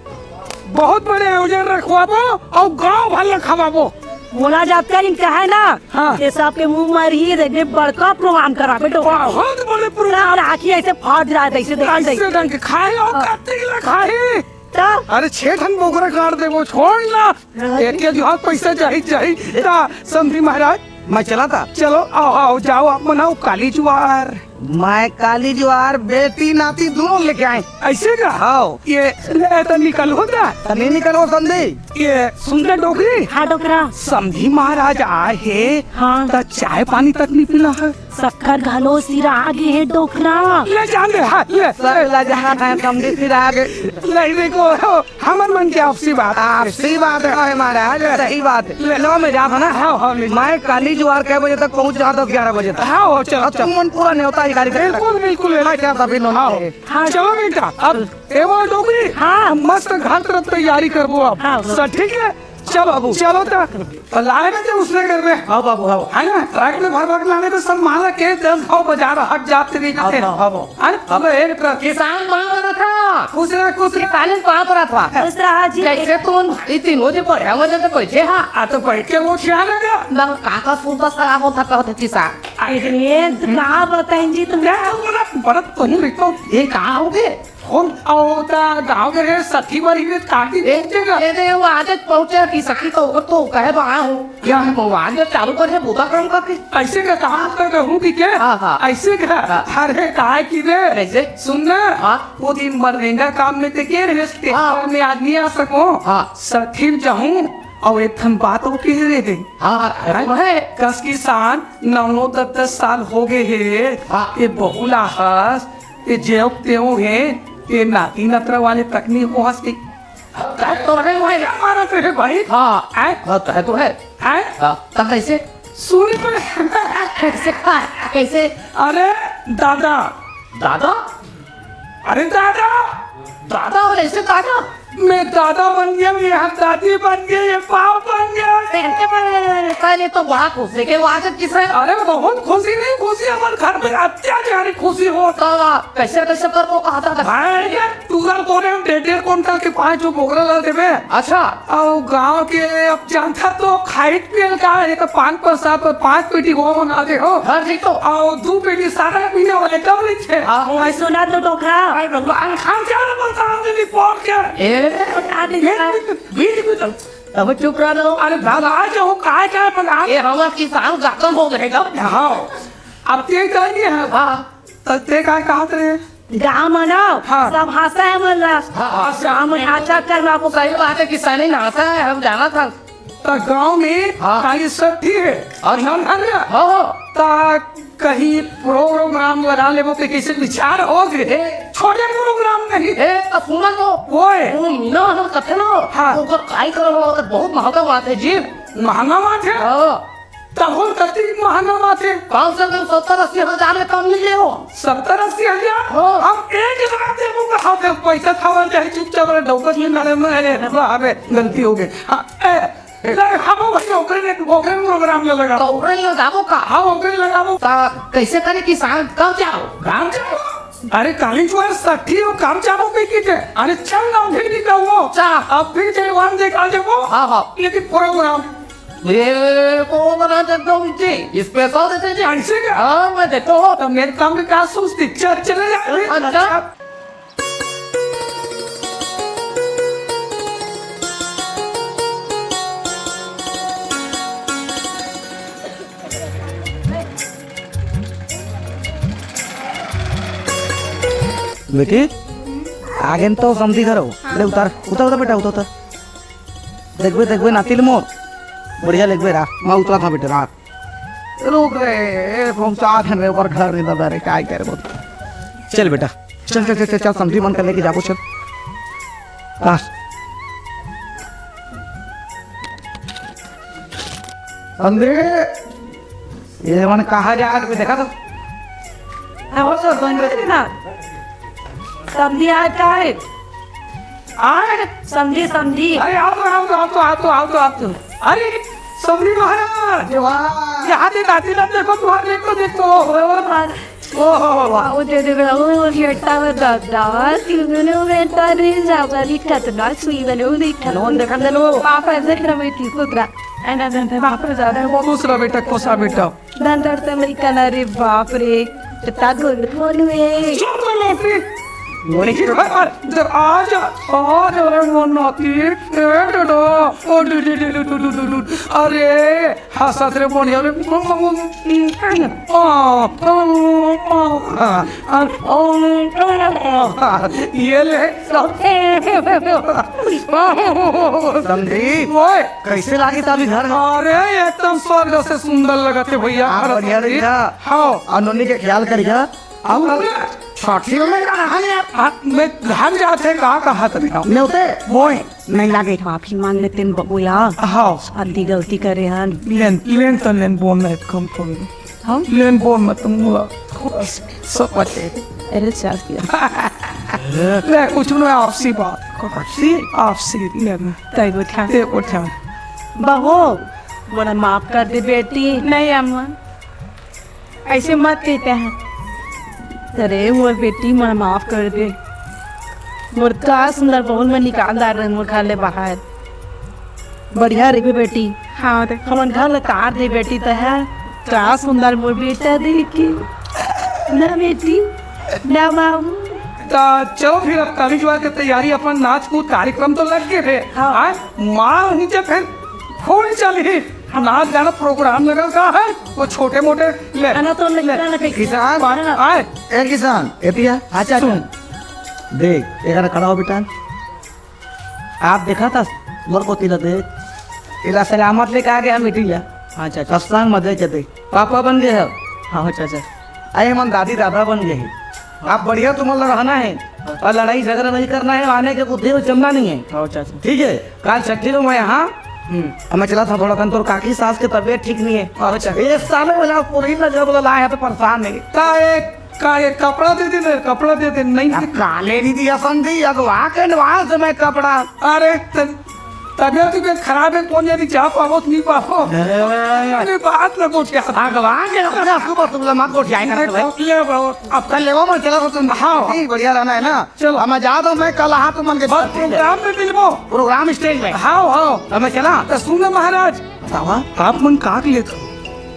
बहुत बड़े आयोजन रखवाबो अउ गांव भर ल खवाबो। बोला जाता है इनका है ना। हाँ। ये सबके मुंह मारी ही रे, बड़का प्रोग्राम करा बेटो। बहुत बड़े प्रोग्राम। आँखी ऐसे फाट जाए, ऐसे देख, ऐसे ऐसे। ढंग के खाए अउ हाँ। कत्ती ला खाए। तो? अरे छह ठन बोकरा काट देबो, छोड़ ना। हाँ। एक के जुहार पैसा चाही, चाही। ता समधी महाराज, मैं चला था। चलो, आओ, आओ, जाओ, आप मनाओ काली जुआर। मैं काली जुआर, बेटी नाती दोनों लेके आए। ऐसे का? हाँ। ये ले, तो निकल होता। तो नहीं निकलो समधी। ये सुन रे डोकरी। हाँ डोकरा। समधी महाराज आए हे, हाँ। तो चाय पानी तक नहीं पीना है। शक्कर घलो सिरा आगे हे डोकरा। ले जान दे, हाँ, ले। सर, ले जान है, समधी सिरा आगे। नहीं, देखो, हमर मन के आपसी बात। आपसी बात है महाराज, सही बात है। ले। लो, मैं जात हूँ ना। हाँ, हाँ, ले। मैं काली जुआर कै बजे तक पहुँच जाऊँ? दस ग्यारह बजे तक। हाँ, हो, चलो, अब चलो। तुम मन पूरा न्योता अधिकारी कर बिल्कुल, बिल्कुल, ले। मैं क्या तभी नो हाँ। हाँ। चलो बेटा, अब ए वो डोकरी, हाँ। मस्त घर तरफ तैयारी करबो अब। हाँ, हाँ। सर, ठीक है? चलो बाबू, चलो तो। तो लाने में तो उसने कर में। हाँ बाबू, हाँ। है ना? ट्रक में भर भर के लाने तो सब माला के दस भाव बाजार हट जाते नहीं जाते। हाँ, हाँ, हाँ। है ना? अब एक ट्रक। किसान मांग रहा था। खुश रहे, खुश रहे। किसान मांग रहा था। खुश रहा जी। जैसे तुम इतनी मुझे पढ़ा, मुझे तो कोई जे हाँ। आ तो बैठ के वो खिया लगा। ना काका सुनता सलाह होता कहते किसान। अरे, तो का बताएं जी तुम? क्या बोला? बड़ा तो नहीं, तो ये कहाँ हो गए? फोन आओ ता गाँव में रे, सखी मरी रे, काटी एक जगह। ए, ए, वो आज पहुंचे कि सखी तो, तो कहे बा हूँ। क्या? वो आज चालू कर है, बूता काम करके। ऐसे का काम कर रहूं कि क्या? हाँ, हाँ। ऐसे का? हाँ। अरे, काहे की रे? कैसे? सुन ना, हाँ। वो दिन मनरेगा काम में ते के रहे, हाँ। तेहार में आज नहीं आ सको। हाँ। सखी जाऊं, और एक ठन बात वो कह रहे हैं। हाँ, हाँ, हैं? है। कस किसान, नौ नौ दस दस साल हो गए हे। हाँ। ये बहुला हस, ये जेव तेव हे, ये नाती नतरा वाले तकनीक को हंस के। तब तो रहे भाई। क्या मारत रहे भाई? हाँ। हैं? हाँ, तो है, तो है। हैं? हाँ, तब कैसे? सुन पे। कैसे? कैसे? अरे दादा। दादा? अरे दादा। दादा और ऐसे दादा? मैं दादा बन गया, मैं यहाँ दादी बन गई, ये बाप बन गया। पहले तो बड़ा खुशी के बात है, किसे? अरे बहुत खुशी नहीं, खुशी हमारे घर में अत्याचारी खुशी हो। तो कैसे, कैसे कर वो कहा था? भाई, ये टूरा बोरे हम डेढ़ डेढ़ कुंटल के पाँच गो बोकरा ला देबे। अच्छा। और गांव के अब जानता तो खाइट पियल का है, तो पान पर सात पर पाँच पेटी वो मंगा दे हो। हाँ, ठीक तो। और दो पेटी सारा पीने वाले डबल थे। हाँ, हाँ। भाई सुना तो डोकरा। अरे भगवान, खान क्या बोलता हूँ रिपोर्ट क्या? ए, बता दे ये यार। बीच में तो अब चुप रह लो। अरे दादा, आज हो, काय, काय बना? ये हमार किसान खत्म हो गए ना। हाँ। अब ते कह दिए हैं। हाँ। तो ते का कहत रहे? गाँव में ना, हाँ। सब हंसा है मन ला। हाँ, हाँ। गाँव में अच्छा करवा को सही बात है, किसानी नाता है, हम जाना था। तो गाँव में हाँ। खाली सठी है। अच्छा। हम हर हाँ, हाँ। तो कहीं प्रोग्राम लगा लेबो के कैसे विचार हो गए? ए। छोटे प्रोग्राम नहीं। ए, तो सुना तो। ओए। वो मीना हम कथे ना, हाँ। ओकर काई करल हो, तो बहुत महंगा बात है जी। महंगा बात है? हाँ। तब कति महंगा बात है? पाँच सौ ग्राम सत्तर अस्सी हजार ले कम नहीं ले हो। सत्तर अस्सी हजार? हाँ। हम एक लाख देबो का, हाँ, देख, पैसा खावा चाहे चुपचाप रहे, डौकस में नाले में, अरे, अरे, अरे, गलती हो गई। हाँ, ए, ए, हम भाई ओकरे ने, ओकरे में प्रोग्राम ले लगा। तो ओकरे ले लगाबो का? हाँ, ओकरे ले लगाबो। ता कैसे करे किसान? कब जाओ? गाँव जाओ। अरे, काली जो है, सठी हो, काम जाबो पे की थे। अरे, चल ना, फिर निकल वो। चा। अब फिर जय वन देखा जाबो। हाँ, हाँ। लेकिन प्रोग्राम ये को बना देता हूँ जी, स्पेशल देते जी। ऐसे क्या? हाँ, मैं देता हूँ। तो मेरे काम में क्या सोचती? चल, चले जा। अच्छा। बेटी, आगे न तो समधी घर हो। हाँ। ले उतार, उतार, उतार बेटा, उतार, उतार। देखबे, देखबे, नाती ले मोर। बढ़िया लगबे रा, मैं उतरा था बेटे, रा। रुक रे, पहुंचा देन रे, ओकर घर नहीं दादा रे, काय करे बोल। चल बेटा, चल, चल, चल, चल, चल, समधी मन कर लेके जाबो, चल। बस। समधी, ये मन कहाँ जा रहे, देखा तो? हाँ, वो सब बन रहे ना। समधी आय काय? आय? समधी, समधी। अरे, आओ तो, आओ तो, आओ तो, आओ तो, आओ तो, आओ तो। अरे, समधी महाराज। वाह। यहाँ दे, नाती ला देखो, तुम्हारे देख तो, देख तो। ओ, ओ, ओ, ओ, ओ। ओ, दे दे, ओ, बेटा, बेटा, बेटा, तूने बेटा नहीं जाओगा, दिक्कत ना, सुई बने, वो दिक्कत। नोन देखन दे लो। पापा, ऐसे कर, मैं ठीक होता। ऐ ना, ना, ना, पापा, ज्यादा वो दूसरा बेटा, कोसा बेटा। दंदर से अमेरिकन, अरे बाप रे, इतना गुड फोन में। चुप कर लो अपनी। बोले कि जब आज, आज, अरे वो नाती, ए डडो, ओ do do do do do do do do. अरे, हाँ, साथ रे बोनिया रे। ये ले। समधी, ओए। कैसे लागी ताभी घर? अरे, एकदम स्वर्ग से सुंदर लगत हे भैया। हाँ, बढ़िया रही था। हाँ। और नोनी के ख्याल करिया। अब छठी में जाना है यार। हाँ, मैं घर जाते का कहा था बेटा? नेवते? ओए। नहीं लागे, माफी मांग लेते हैं बबुआ। हाँ। अद्धी गलती करे हन। लेन, लेन तो लेन बोल रहे कम फोन। हाँ? लेन बोल मत तुम बोला। सब बचे। अरे, चाल दिया। ले, कुछ ना, आपसी बात। आपसी? आपसी, लेन। तय को ध्यान। ते को ध्यान। बहू, मोला माफ कर दे बेटी। नहीं अम्मा, ऐसे मत कहते हैं। अरे, मोर बेटी, मोला माफ कर दे। मोर का सुंदर बहू मन निकाल डार रहे मोर घर ले बाहर। बढ़िया रहिबे बेटी। हाँ, देख। हमन घर ले तार दे बेटी, त है। का सुंदर मोर बेटा देख के। ना बेटी, ना बाबू। त चलो फिर, अब काली जुआ के तैयारी, अपन नाच कूद कार्यक्रम तो लग गए थे। हाँ। आज माल ही जब फिर फूल चली, नाच गाना प्रोग्राम लगल का है, वो छोटे मोटे ले। गाना तो लगता ना कहीं। किसान, आए। ए किसान, एतिया। अच्छा, सुन। अच्छा। देख, एकरा खड़ा हो बेटा। आप देखा था, मोर को तिला देख। इला सलामत लेके आ गया मीटिंग ला। हाँ, चाचा। सत्संग में देख के देख। पापा बन गए हो। हाँ, चाचा। अरे, हमन दादी दादा बन गए हैं। आप बढ़िया, तुम लोग रहना है और लड़ाई झगड़ा नहीं करना है, आने के बुद्धि में जमना नहीं है। हाँ, चाचा। ठीक है, काल छठी को मैं यहाँ, हम्म। अब मैं चला था थोड़ा कन, तोर काकी सास की तबीयत ठीक नहीं है। अच्छा। एक साल में बोला, पूरी नजर बोला, लाया तो परेशान नहीं। का एक, का एक कपड़ा दे दे, कपड़ा दे दे, नहीं। अब काले दीदी असन दी, अगवा के नवा से मैं कपड़ा। अरे, त-, तबीयत, तबीयत खराब है, कौन जानी जा पावो, नहीं पावो। अरे। अरे, बात ना पूछ यार। अगवा के अपने आप को बस बोला, मत गोठियाए ना अरे, भाई। ले बाबू। अब कल लेवा मैं चला तो तुम। हाँ। नहीं, बढ़िया रहना है ना। चलो। अब मैं जाता हूँ, मैं कल हाँ तुमन के बस साथ। प्रोग्राम में मिलबो। प्रोग्राम स्टेज में। हाँ, हाँ। अब मैं चला। तो सुन ना महाराज, बतावा। आप मन का के लेत हो?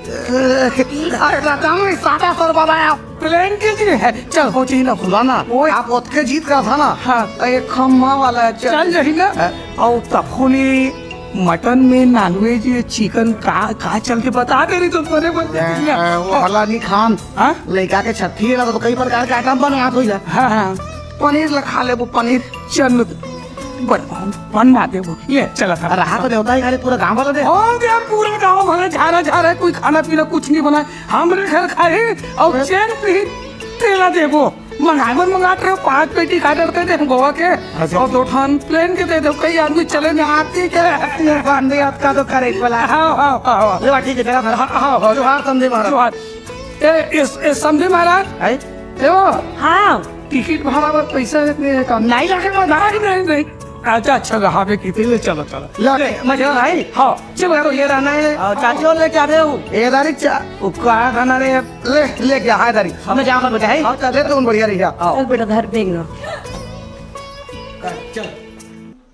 अरे, दादा, मैं सादा सर वाला है। प्लेन के लिए है। चल, हो जी ना, खुदा ना। ओए। आप ओतके जीत का था ना? हाँ। एक खम्मा वाला है, चल। चल जाही ना। हाँ। और तखुनी मटन में नॉनवेज, चिकन का, का चलते बता दे रही तो बने बन जाती है। ए, वो वाला नहीं खान। हाँ? लइका के छठी है ना, तो कई प्रकार के आइटम बनवा तो जा। हाँ, हाँ। पनीर ला खा लेबो, पनीर चल बन, बनवा देबो। ये चला था। रहा तो देवता ही खाली पूरा गांव वाला दे। हो गया पूरा गांव भरे झारा झारा, कोई खाना पीना कुछ नहीं बना। हमरे घर खाही और चैन पी तेला देबो। मंगाए बर मंगात रहे हो, पांच पेटी का डरते थे गोवा के, अच्छा। और दो ठान प्लेन के दे दो, कई आदमी चले ना। आती के बांधे आपका तो करे वाला। हाँ, हाँ, हाँ, हाँ। ले, ठीक है, चला था। हाँ, हाँ, हाँ। जोहार समधी महाराज। जोहार। ए, इस, इस समधी महाराज। है? ए वो। हाँ। टिकट भाड़ा पर पैसा देते हैं काम। नहीं लगे वो। नहीं, नहीं, नहीं। अच्छा, अच्छा, रहा बे, कितने ले, चलो, चलो। लो, ले, मजा आई? हाँ। चलो, तो ये रहना है। और चाची और लेके आ रहे हो? ये दारी चा-, वो कहाँ खाना रे? ले, ले क्या है दारी? हमें जाओ, मत बचाए। हाँ, चल, ले, तुम बढ़िया रही जाओ। आओ। चल बेटा, घर देख लो। चल।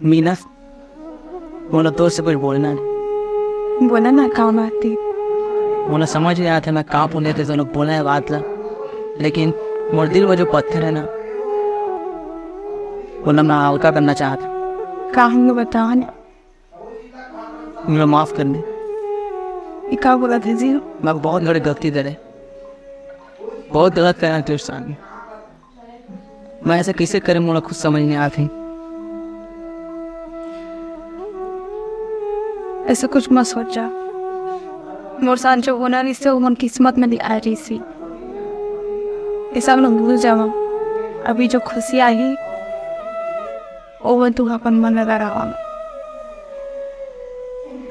मीना, मोला तोर से कुछ बोलना है। बोला ना, का बात है? मोला समझ नहीं आता, मैं का बोले थे, तोला बोला है बात ला, लेकिन मोर दिल वो जो पत्थर है ना, वो ना मैं हल्का करना चाहता। का हम लोग बताओ ना? मोला माफ कर दे। ये का बोला था जी? मैं बहुत बड़ी गलती करे, बहुत गलत करना तेरे साथ। मैं ऐसा कैसे करे, मोला खुद समझ नहीं आती। ऐसा कुछ मत सोचा। मोर साथ जो होना रहिस हे, वो मोर किस्मत में लिखाय रहिस हे। ये सब लोग भूल जावा। अभी जो खुशी आही, वो मैं तू अपन मन लगा रहा।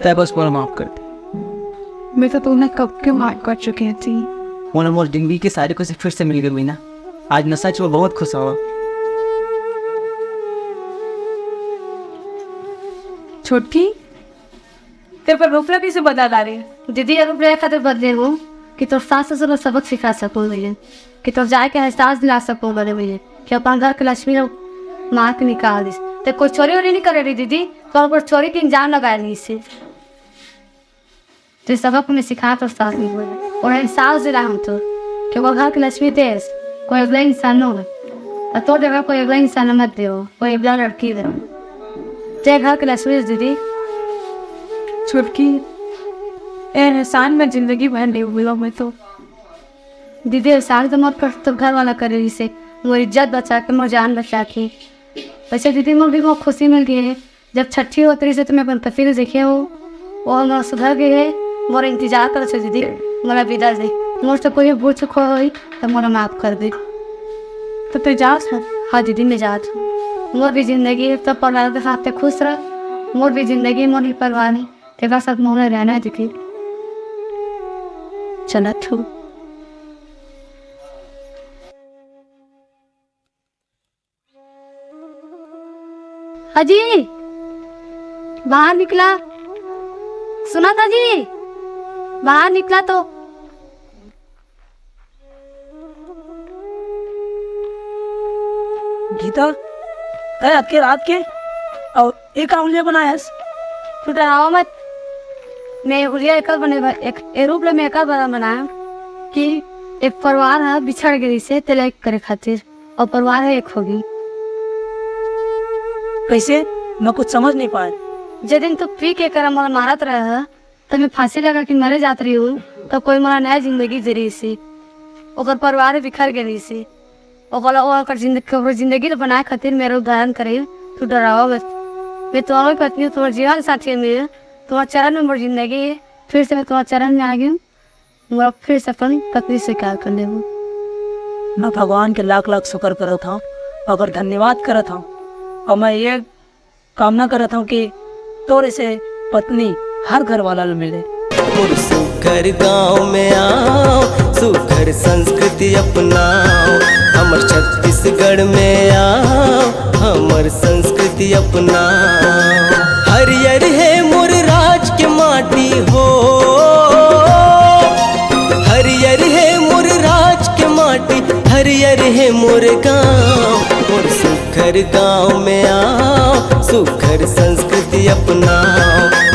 तय बस मोला माफ कर दे। मैं तो तुम्हें कब के माफ कर चुकी थी। मोला मोर जिंदगी के सारी खुशी फिर से मिल गई ना। आज मैं सच में बहुत खुश हूँ। छोटकी, तेरे पर रूप ला कैसे बदला डारे? दीदी, ये रूप ला ए खातिर बदले हूँ कि तोर सास ससुर ला सबक सिखा सकूँ मैं, कि तोर जाए के एहसास दिला सकूँ मैं, मैं कि अपन घर के लक्ष्मी ला मार के निकाल दिस। ते कोई चोरी वोरी नहीं करे रही दीदी, तोर ऊपर चोरी के इल्जाम लगाए रही से। ते सबक मैं सिखा तोर सास ला और एहसास दिला हम तो कि वो घर के लक्ष्मी देस, कोई अगला इंसान नो है। और तोर जगह कोई अगला इंसान मत देवो, कोई अगला लड़की दे। ते घर के लक्ष्मी दीदी। छोटकी, ए एहसान मैं जिंदगी भर नहीं भूलूँ मैं तो। दीदी, एहसान तो मोर पर तो घर वाला करे रही से, मोर इज्जत बचा के, मोर जान बचा के। वैसे दीदी, मोर भी बहुत खुशी मिल गई है। जब छठी होत रही से तो मैं अपन पति ला देखे हूँ, वो मोर सुधर गए है, मोर इंतजार करे से दीदी, मोला विदा दे। मोर से कोई भूल चूक होई तो मोला माफ कर दे। तो ते जात है? हाँ दीदी, मैं जात हूँ। मोर भी जिंदगी है, तो परिवार के साथ ते खुश रह। मोर भी जिंदगी, मोर भी परिवार है, तेरा साथ मोला रहना है दीदी। चलत हूँ। अजी, बाहर निकला। सुनत अजी, बाहर निकला तो। गीता, तै अतके रात के अउ ए का उलिया बनाए हस? तू डरावा मत। मैं उलिया एकर बने बर, एक, ए रूप ले मैं एकर बर बनाया कि एक परिवार ह बिछड़ गे रिहिसे, तेला एक करे खातिर, अउ परिवार ह एक होगी। कैसे? मैं कुछ समझ नहीं पाए। जे दिन तू पी के कर मोला मारत रहे ह, तब मैं फांसी लगा के मरे जात रही हूँ, तब कोई मोला नया जिंदगी दे रहिसे। ओकर परिवार बिखर गे रहिसे। ओकर, ओकर जिंदगी, ओकर जिंदगी ल बनाए खातिर मेरा उद्धारण करे, तू डरावा मत। मैं तुम्हारी पत्नी हूँ, तुम्हारा जीवन साथी है मेरा, तुम्हारे चरण में मोर जिंदगी है। फिर से मैं तुम्हारे चरण में आ गई हूँ, मोला फिर से अपन पत्नी स्वीकार कर लेबो। मैं भगवान के लाख लाख शुक्र करत हूँ, ओकर धन्यवाद करत हूँ, और मैं ये कामना करत हूँ कि तोर से पत्नी हर घर वाला ल मिले। मोर सुघर गांव में आओ, सुघर संस्कृति अपनाओ, हमर छत्तीसगढ़ में आओ, हमर संस्कृति अपनाओ। हरियर हे मोर राज के माटी हो, हरियर हे मोर राज के माटी, हरियर हे मोर गांव। मोर सुघर गांव में आओ, सुघर संस्कृति अपनाओ,